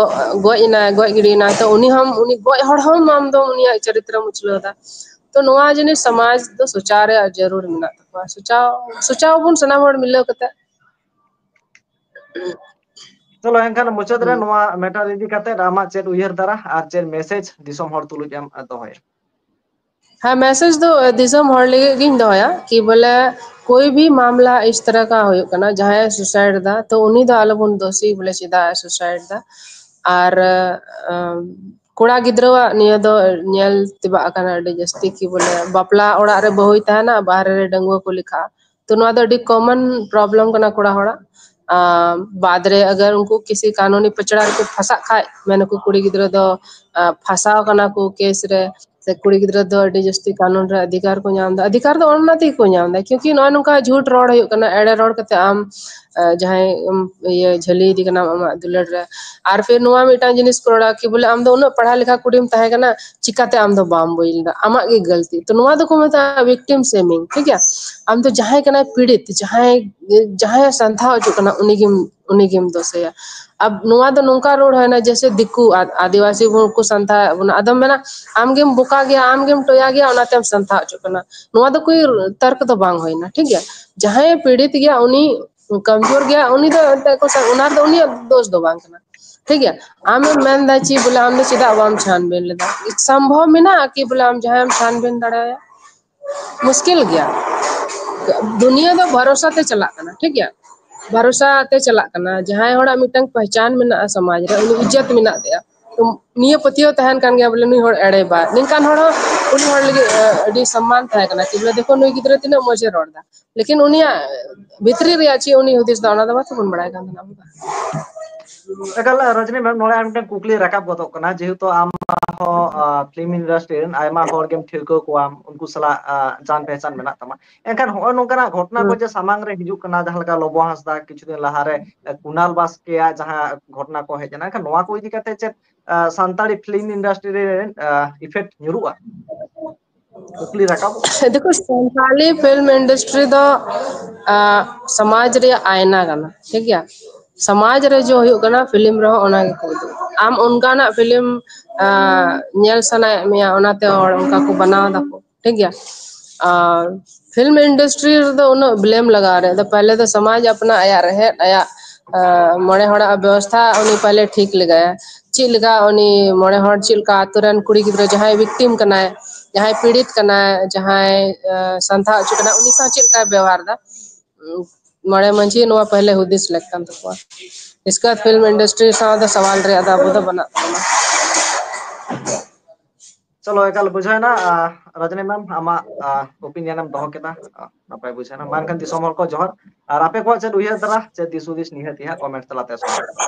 ᱜᱚᱡ ᱮᱱᱟᱭ, ᱜᱚᱡ ᱜᱤᱰᱤ ᱮᱱᱟᱭ, ᱛᱚ ᱩᱱᱤ ᱦᱚᱸ, ᱩᱱᱤ ᱜᱚᱡ ᱦᱚᱲ ᱦᱚᱸ ᱟᱢ ᱫᱚ ᱩᱱᱤᱭᱟᱜ ᱪᱚᱨᱤᱛᱨᱚᱢ ᱩᱪᱷᱞᱟᱹᱣ ᱮᱫᱟ᱾ ᱛᱚ ᱱᱚᱣᱟ ᱡᱤᱱᱤᱥ ᱥᱚᱢᱟᱡᱽ ᱫᱚ ᱥᱚᱪᱟᱣ ᱨᱮᱭᱟᱜ ᱡᱟᱹᱨᱩᱲ ᱢᱮᱱᱟᱜ ᱛᱟᱠᱚᱣᱟ᱾ ᱥᱚᱪᱟᱣ, ᱥᱚᱪᱟᱣ ᱵᱚᱱ ᱥᱟᱱᱟᱢ ᱦᱚᱲ ᱢᱤᱞᱟᱹᱣ ᱠᱟᱛᱮ᱾ ᱪᱚᱞᱚ ᱮᱱᱠᱷᱟᱱ ᱢᱩᱪᱟᱹᱫ ᱨᱮ ᱱᱚᱣᱟ ᱢᱮᱴᱟᱨ ᱤᱫᱤ ᱠᱟᱛᱮ ᱟᱢᱟᱜ ᱪᱮᱫ ᱩᱭᱦᱟᱹᱨ ᱫᱟᱨᱟ ᱟᱨ ᱪᱮᱫ ᱢᱮᱥᱮᱡᱽ ᱫᱤᱥᱚᱢ ᱦᱚᱲ ᱛᱩᱞᱩᱡ ᱮᱢ ᱫᱚᱦᱚᱭᱟ? ᱦᱮᱸ, ᱢᱮᱥᱮᱡᱽ ᱫᱚ ᱫᱤᱥᱚᱢ ᱦᱚᱲ ᱞᱟᱹᱜᱤᱫ ᱜᱤᱧ ᱫᱚᱦᱚᱭᱟ ᱠᱤ ᱵᱚᱞᱮ ᱠᱳᱭ ᱵᱷᱤ ᱢᱟᱢᱞᱟ ᱤᱥ ᱛᱟᱨᱟ ᱠᱟ ᱦᱩᱭᱩᱜ ᱠᱟᱱᱟ, ᱡᱟᱦᱟᱸᱭ ᱥᱩᱥᱟᱭᱤᱰ ᱫᱟ, ᱛᱚ ᱩᱱᱤ ᱫᱚ ᱟᱞᱚᱵᱚᱱ ᱫᱳᱥᱤ ᱵᱚᱞᱮ ᱪᱮᱫᱟᱜ ᱮ ᱥᱩᱥᱟᱭᱤᱰ ᱫᱟ᱾ ᱟᱨ ᱟᱢ, ᱠᱚᱲᱟ ᱜᱤᱫᱽᱨᱟᱹᱣᱟᱜ ᱱᱤᱭᱟᱹ ᱫᱚ ᱧᱮᱞ ᱛᱮᱵᱟᱜ ᱟᱠᱟᱱᱟ ᱟᱹᱰᱤ ᱡᱟᱹᱥᱛᱤ ᱠᱤ ᱵᱚᱞᱮ ᱵᱟᱯᱞᱟ ᱚᱲᱟᱜ ᱨᱮ ᱵᱟᱹᱦᱩᱭ ᱛᱟᱦᱮᱱᱟ, ᱵᱟᱦᱨᱮ ᱨᱮ ᱰᱟᱺᱜᱩᱣᱟᱹ ᱠᱚ ᱞᱮᱠᱷᱟᱜᱼᱟ᱾ ᱛᱚ ᱱᱚᱣᱟ ᱫᱚ ᱟᱹᱰᱤ ᱠᱚᱢᱚᱱ ᱯᱨᱚᱵᱞᱮᱢ ᱠᱟᱱᱟ ᱠᱚᱲᱟ ᱦᱚᱲᱟᱜ᱾ ᱟᱨ ᱵᱟᱫ ᱨᱮ ᱟᱜᱟᱨ ᱩᱱᱠᱩ ᱠᱤᱥᱤ ᱠᱟᱹᱱᱩᱱᱤ ᱯᱟᱪᱲᱟ ᱨᱮᱠᱚ ᱯᱷᱟᱸᱥᱟᱜ ᱠᱷᱟᱡ, ᱢᱮᱱᱟᱠᱚ ᱠᱩᱲᱤ ᱜᱤᱫᱽᱨᱟᱹ ᱫᱚ ᱯᱷᱟᱸᱥᱟᱣ ᱠᱟᱱᱟ ᱠᱚ ᱠᱮᱥ ᱨᱮ, ᱥᱮ ᱠᱩᱲᱤ ᱜᱤᱫᱽᱨᱟᱹ ᱫᱚ ᱟᱹᱰᱤ ᱡᱟᱹᱥᱛᱤ ᱠᱟᱹᱱᱩᱱ ᱨᱮ ᱚᱫᱷᱤᱠᱟᱨ ᱠᱚ ᱧᱟᱢ ᱮᱫᱟ᱾ ᱚᱫᱷᱤᱠᱟᱨ ᱫᱚ ᱚᱱᱟ ᱛᱮᱜᱮ ᱠᱚ ᱧᱟᱢ ᱮᱫᱟ, ᱠᱤᱭᱩᱸᱠᱤ ᱱᱚᱜᱼᱚᱭ ᱱᱚᱝᱠᱟ ᱡᱷᱩᱴ ᱨᱚᱲ ᱦᱩᱭᱩᱜ ᱠᱟᱱᱟ, ᱮᱲᱮ ᱨᱚᱲ ᱠᱟᱛᱮ ᱟᱢ ᱡᱟᱦᱟᱸᱭ ᱤᱭᱟᱹ ᱡᱷᱟᱹᱞᱤ ᱤᱫᱤ ᱠᱟᱱᱟᱢ ᱟᱢᱟᱜ ᱫᱩᱞᱟᱹᱲ ᱨᱮ᱾ ᱟᱨ ᱯᱷᱤᱨ ᱱᱚᱣᱟ ᱢᱤᱫᱴᱟᱝ ᱡᱤᱱᱤᱥ ᱠᱚ ᱨᱚᱲᱟ ᱠᱤ ᱵᱚᱞᱮ ᱟᱢ ᱫᱚ ᱩᱱᱟᱹᱜ ᱯᱟᱲᱦᱟᱣ ᱞᱮᱠᱷᱟ ᱠᱩᱲᱤᱢ ᱛᱟᱦᱮᱸ ᱠᱟᱱᱟ, ᱪᱤᱠᱟᱛᱮ ᱟᱢ ᱫᱚ ᱵᱟᱢ ᱵᱩᱡᱽ ᱞᱮᱫᱟ? ᱟᱢᱟᱜ ᱜᱮ ᱜᱟᱹᱞᱛᱤ᱾ ᱛᱚ ᱱᱚᱣᱟ ᱫᱚᱠᱚ ᱢᱮᱛᱟᱜᱼᱟ victim shaming, ᱴᱷᱤᱠ ᱜᱮᱭᱟ? ᱟᱢ ᱫᱚ ᱡᱟᱦᱟᱸᱭ ᱠᱟᱱᱟᱭ ᱯᱤᱲᱤᱛ, ᱡᱟᱦᱟᱸᱭ ᱡᱟᱦᱟᱸᱭ ᱥᱟᱱᱛᱷᱟ ᱦᱚᱪᱚᱜ ᱠᱟᱱᱟ, ᱩᱱᱤᱜᱮᱢ ᱩᱱᱤᱜᱮᱢ ᱫᱳᱥᱮᱭᱟ᱾ ᱟᱵ ᱱᱚᱣᱟ ᱫᱚ ᱱᱚᱝᱠᱟ ᱨᱚᱲ ᱦᱩᱭᱱᱟ ᱡᱮᱭᱥᱮ ᱫᱤᱠᱩ ᱟᱫ- ᱟᱹᱫᱤᱵᱟᱹᱥᱤ ᱵᱚᱱ ᱠᱚ ᱥᱟᱱᱛᱷᱟ ᱵᱚᱱᱟ, ᱟᱫᱚᱢ ᱢᱮᱱᱟ ᱟᱢᱜᱮᱢ ᱵᱚᱠᱟ ᱜᱮᱭᱟ, ᱟᱢᱜᱮᱢ ᱴᱚᱭᱟ ᱜᱮᱭᱟ, ᱚᱱᱟᱛᱮᱢ ᱥᱟᱱᱛᱷᱟ ᱦᱚᱪᱚᱜ ᱠᱟᱱᱟ᱾ ᱱᱚᱣᱟ ᱫᱚ ᱠᱳᱭ ᱛᱟᱨᱠ ᱫᱚ ᱵᱟᱝ ᱦᱩᱭᱱᱟ, ᱴᱷᱤᱠ ᱜᱮᱭᱟ? ᱡᱟᱦᱟᱸᱭ ᱯᱤᱲᱤᱛ ᱜᱮᱭᱟ, ᱩᱱᱤ ᱠᱚᱢᱡᱳᱨ ᱜᱮᱭᱟ, ᱩᱱᱤ ᱫᱚ ᱮᱱᱛᱮᱫ ᱠᱚ ᱥᱟ- ᱚᱱᱟ ᱨᱮᱫᱚ ᱩᱱᱤᱭᱟᱜ ᱫᱳᱥ ᱫᱚ ᱵᱟᱝ ᱠᱟᱱᱟ, ᱴᱷᱤᱠ ᱜᱮᱭᱟ? ᱟᱢᱮᱢ ᱢᱮᱱᱫᱟ ᱪᱮᱫ ᱵᱚᱞᱮ ᱟᱢ ᱫᱚ ᱪᱮᱫᱟᱜ ᱵᱟᱢ ᱪᱷᱟᱱᱵᱤᱱ ᱞᱮᱫᱟ? ᱥᱚᱢᱵᱷᱚᱵ ᱢᱮᱱᱟᱜᱼᱟ ᱠᱤ ᱵᱚᱞᱮ ᱟᱢ ᱡᱟᱦᱟᱸᱭᱮᱢ ᱪᱷᱟᱱᱵᱤᱱ ᱫᱟᱲᱮᱭᱟᱭᱟ? ᱢᱩᱥᱠᱤᱞ ᱜᱮᱭᱟ᱾ ᱫᱩᱱᱤᱭᱟᱹ ᱫᱚ ᱵᱷᱚᱨᱚᱥᱟ ᱛᱮ ᱪᱟᱞᱟᱜ ᱠᱟᱱᱟ, ᱴᱷᱤᱠ ᱜᱮᱭᱟ? ᱵᱷᱚᱨᱚᱥᱟ ᱛᱮ ᱪᱟᱞᱟᱜ ᱠᱟᱱᱟ᱾ ᱡᱟᱦᱟᱸᱭ ᱦᱚᱲᱟᱜ ᱢᱤᱫᱴᱟᱝ ᱯᱮᱦᱪᱟᱱ ᱢᱮᱱᱟᱜᱼᱟ ᱥᱚᱢᱟᱡᱽ ᱨᱮ, ᱩᱱᱤ ᱤᱡᱽᱡᱚᱛ ᱢᱮᱱᱟᱜ ᱛᱟᱭᱟ, ᱛᱚ ᱱᱤᱭᱟᱹ ᱯᱟᱹᱛᱭᱟᱹᱣ ᱛᱟᱦᱮᱱ ᱠᱟᱱ ᱜᱮᱭᱟ ᱵᱚᱞᱮ ᱱᱩᱭ ᱦᱚᱲ ᱮᱲᱮ ᱵᱟᱭ, ᱱᱤᱝᱠᱟᱱ ᱦᱚᱲ ᱦᱚᱸ ᱩᱱᱤ ᱦᱚᱲ ᱞᱟᱹᱜᱤᱫ ᱟᱹᱰᱤ ᱥᱚᱢᱢᱟᱱ ᱛᱟᱦᱮᱸ ᱠᱟᱱᱟ ᱠᱤ ᱵᱚᱞᱮ ᱫᱮᱠᱷᱚ ᱱᱩᱭ ᱜᱤᱫᱽᱨᱟᱹ ᱛᱤᱱᱟᱹᱜ ᱢᱚᱡᱽ ᱮ ᱨᱚᱲ ᱮᱫᱟ, ᱞᱮᱠᱤᱱ ᱩᱱᱤᱭᱟᱜ ᱵᱷᱤᱛᱨᱤ ᱨᱮᱭᱟᱜ ᱪᱮᱫ ᱩᱱᱤ ᱦᱩᱫᱤᱥ ᱮᱫᱟ ᱚᱱᱟ ᱫᱚ ᱵᱟᱵᱚᱱ ᱵᱟᱲᱟᱭ ᱠᱟᱱ ᱛᱟᱦᱮᱱᱟ ᱟᱵᱚ ᱫᱚ᱾ ᱮᱠᱟᱞ ᱨᱚᱡᱽᱱᱤ ᱢᱮᱢ, ᱱᱚᱰᱮ ᱟᱨ ᱢᱤᱫᱴᱟᱝ ᱠᱩᱠᱞᱤ ᱨᱟᱠᱟᱵ ᱜᱚᱫᱚᱜ ᱠᱟᱱᱟ, ᱡᱮᱦᱮᱛᱩ ᱟᱢ ᱦᱚᱸ ᱯᱷᱤᱞᱢ ᱤᱱᱰᱟᱥᱴᱨᱤ ᱨᱮᱱ ᱟᱭᱢᱟ ᱦᱚᱲ ᱜᱮᱢ ᱴᱷᱟᱹᱣᱠᱟᱹ ᱠᱚᱣᱟᱢ, ᱩᱱᱠᱩ ᱥᱟᱞᱟᱜ ᱡᱟᱱ ᱯᱮᱦᱪᱟᱱ ᱢᱮᱱᱟᱜ ᱛᱟᱢᱟ᱾ ᱮᱱᱠᱷᱟᱱ ᱦᱚᱸᱜᱼᱚᱭ ᱱᱚᱝᱠᱟᱱᱟᱜ ᱜᱷᱚᱴᱚᱱᱟ ᱠᱚ ᱡᱮ ᱥᱟᱢᱟᱝ ᱨᱮ ᱦᱤᱡᱩᱜ ᱠᱟᱱᱟ, ᱡᱟᱦᱟᱸ ᱞᱮᱠᱟ ᱞᱚᱵᱚ ᱦᱟᱸᱥᱫᱟ ᱠᱤᱪᱷᱩ ᱫᱤᱱ ᱞᱟᱦᱟᱨᱮ ᱠᱩᱱᱟᱞ ᱵᱟᱥᱠᱮᱭᱟᱜ ᱡᱟᱦᱟᱸ ᱜᱷᱚᱴᱚᱱᱟ ᱠᱚ ᱦᱮᱡ ᱮᱱᱟ, ᱮᱱᱠᱷᱟᱱ ᱱᱚᱣᱟ ᱠᱚ ᱤᱫᱤ ᱠᱟᱛᱮ ᱪᱮᱫ ᱥᱟᱱᱛᱟᱲᱤ ᱯᱷᱤᱞᱢ ᱤᱱᱰᱟᱥᱴᱨᱤ ᱨᱮ ᱤᱯᱷᱮᱠᱴ ᱧᱩᱨᱩᱜᱼᱟ? ᱠᱩᱠᱞᱤ ᱨᱟᱠᱟᱵᱚᱜ ᱫᱮᱠᱷᱳ, ᱥᱟᱱᱛᱟᱲᱤ ᱯᱷᱤᱞᱢ ᱤᱱᱰᱟᱥᱴᱨᱤ ᱫᱚ ᱥᱚᱢᱟᱡᱽ ᱨᱮᱭᱟᱜ ᱟᱭᱱᱟ ᱠᱟᱱᱟ, ᱴᱷᱤᱠ ᱜᱮᱭᱟ? ᱥᱚᱢᱟᱡᱽ ᱨᱮ ᱡᱮ ᱦᱩᱭᱩᱜ ᱠᱟᱱᱟ, ᱯᱷᱤᱞᱢ ᱨᱮᱦᱚᱸ ᱚᱱᱟ ᱜᱮᱠᱚ ᱩᱫᱩᱜ᱾ ᱟᱢ ᱚᱱᱠᱟᱱᱟᱜ ᱯᱷᱤᱞᱢ ᱧᱮᱞ ᱥᱟᱱᱟᱭᱮᱫ ᱢᱮᱭᱟ, ᱚᱱᱟᱛᱮ ᱦᱚᱲ ᱚᱱᱠᱟ ᱠᱚ ᱵᱮᱱᱟᱣ ᱫᱟᱠᱚ, ᱴᱷᱤᱠ ᱜᱮᱭᱟ? ᱟᱨ ᱯᱷᱤᱞᱢ ᱤᱱᱰᱟᱥᱴᱨᱤ ᱨᱮᱫᱚ ᱩᱱᱟᱹᱜ ᱵᱞᱮᱢ ᱞᱟᱜᱟᱣ ᱨᱮ ᱫᱚ ᱯᱮᱦᱞᱮ ᱫᱚ ᱥᱚᱢᱟᱡᱽ ᱟᱯᱱᱟ ᱟᱭᱟᱜ ᱨᱮᱦᱮᱫ, ᱟᱭᱟᱜ ᱢᱚᱬᱮ ᱦᱚᱲᱟᱜ ᱵᱮᱵᱚᱥᱛᱷᱟ ᱩᱱᱤ ᱯᱮᱦᱞᱮ ᱴᱷᱤᱠ ᱞᱮᱜᱟᱭᱟ᱾ ᱪᱮᱫ ᱞᱮᱠᱟ ᱩᱱᱤ ᱢᱚᱬᱮ ᱦᱚᱲ ᱪᱮᱫ ᱞᱮᱠᱟ ᱟᱛᱳ ᱨᱮᱱ ᱠᱩᱲᱤ ᱜᱤᱫᱽᱨᱟᱹ ᱡᱟᱦᱟᱸᱭ ᱵᱷᱤᱠᱴᱤᱢ ᱠᱟᱱᱟᱭ, ᱡᱟᱦᱟᱸᱭ ᱯᱤᱲᱤᱛ ᱠᱟᱱᱟᱭ, ᱡᱟᱦᱟᱸᱭ ᱥᱟᱱᱛᱷᱟ ᱦᱚᱪᱚ ᱠᱟᱱᱟ, ᱩᱱᱤ ᱥᱟᱶ ᱪᱮᱫ ᱞᱮᱠᱟᱭ ᱵᱮᱣᱦᱟᱨ ᱮᱫᱟ, ᱢᱚᱬᱮ ᱢᱟᱹᱡᱷᱤ ᱱᱚᱣᱟ ᱯᱮᱦᱞᱮ ᱦᱩᱫᱤᱥ ᱞᱮᱠ ᱠᱟᱱ ᱛᱟᱠᱚᱣᱟ᱾ ᱤᱥᱠᱮ ᱵᱟᱫ ᱯᱷᱤᱞᱢ ᱤᱱᱰᱟᱥᱴᱨᱤ ᱥᱟᱶ ᱫᱚ ᱥᱟᱣᱟᱞ ᱨᱮᱭᱟᱜ ᱫᱚ ᱟᱵᱚ ᱫᱚ ᱵᱟᱹᱱᱩᱜ ᱛᱟᱵᱚᱱᱟ᱾ ᱪᱚᱞᱚ, ᱮᱠᱟᱞ ᱵᱩᱡᱷᱟᱹᱣ ᱮᱱᱟ᱾ ᱨᱚᱡᱽᱱᱤ ᱢᱮᱢ, ᱟᱢᱟᱜ ᱚᱯᱤᱱᱤᱭᱚᱱ ᱮᱢ ᱫᱚᱦᱚ ᱠᱮᱫᱟ, ᱱᱟᱯᱟᱭ ᱵᱩᱡᱷᱟᱹᱣ ᱮᱱᱟ᱾ ᱢᱟ ᱮᱱᱠᱷᱟᱱ ᱫᱤᱥᱚᱢ ᱦᱚᱲ ᱠᱚ ᱡᱚᱦᱟᱨ᱾ ᱟᱨ ᱟᱯᱮ ᱠᱚᱣᱟᱜ ᱪᱮᱫ ᱩᱭᱦᱟᱹᱨ ᱫᱷᱟᱨᱟ, ᱪᱮᱫ ᱫᱤᱥ ᱦᱩᱫᱤᱥ, ᱱᱤᱦᱟᱹᱛ ᱜᱮ ᱦᱟᱸᱜ comment ᱛᱟᱞᱟᱛᱮ ᱥᱚᱫᱚᱨ ᱯᱮ᱾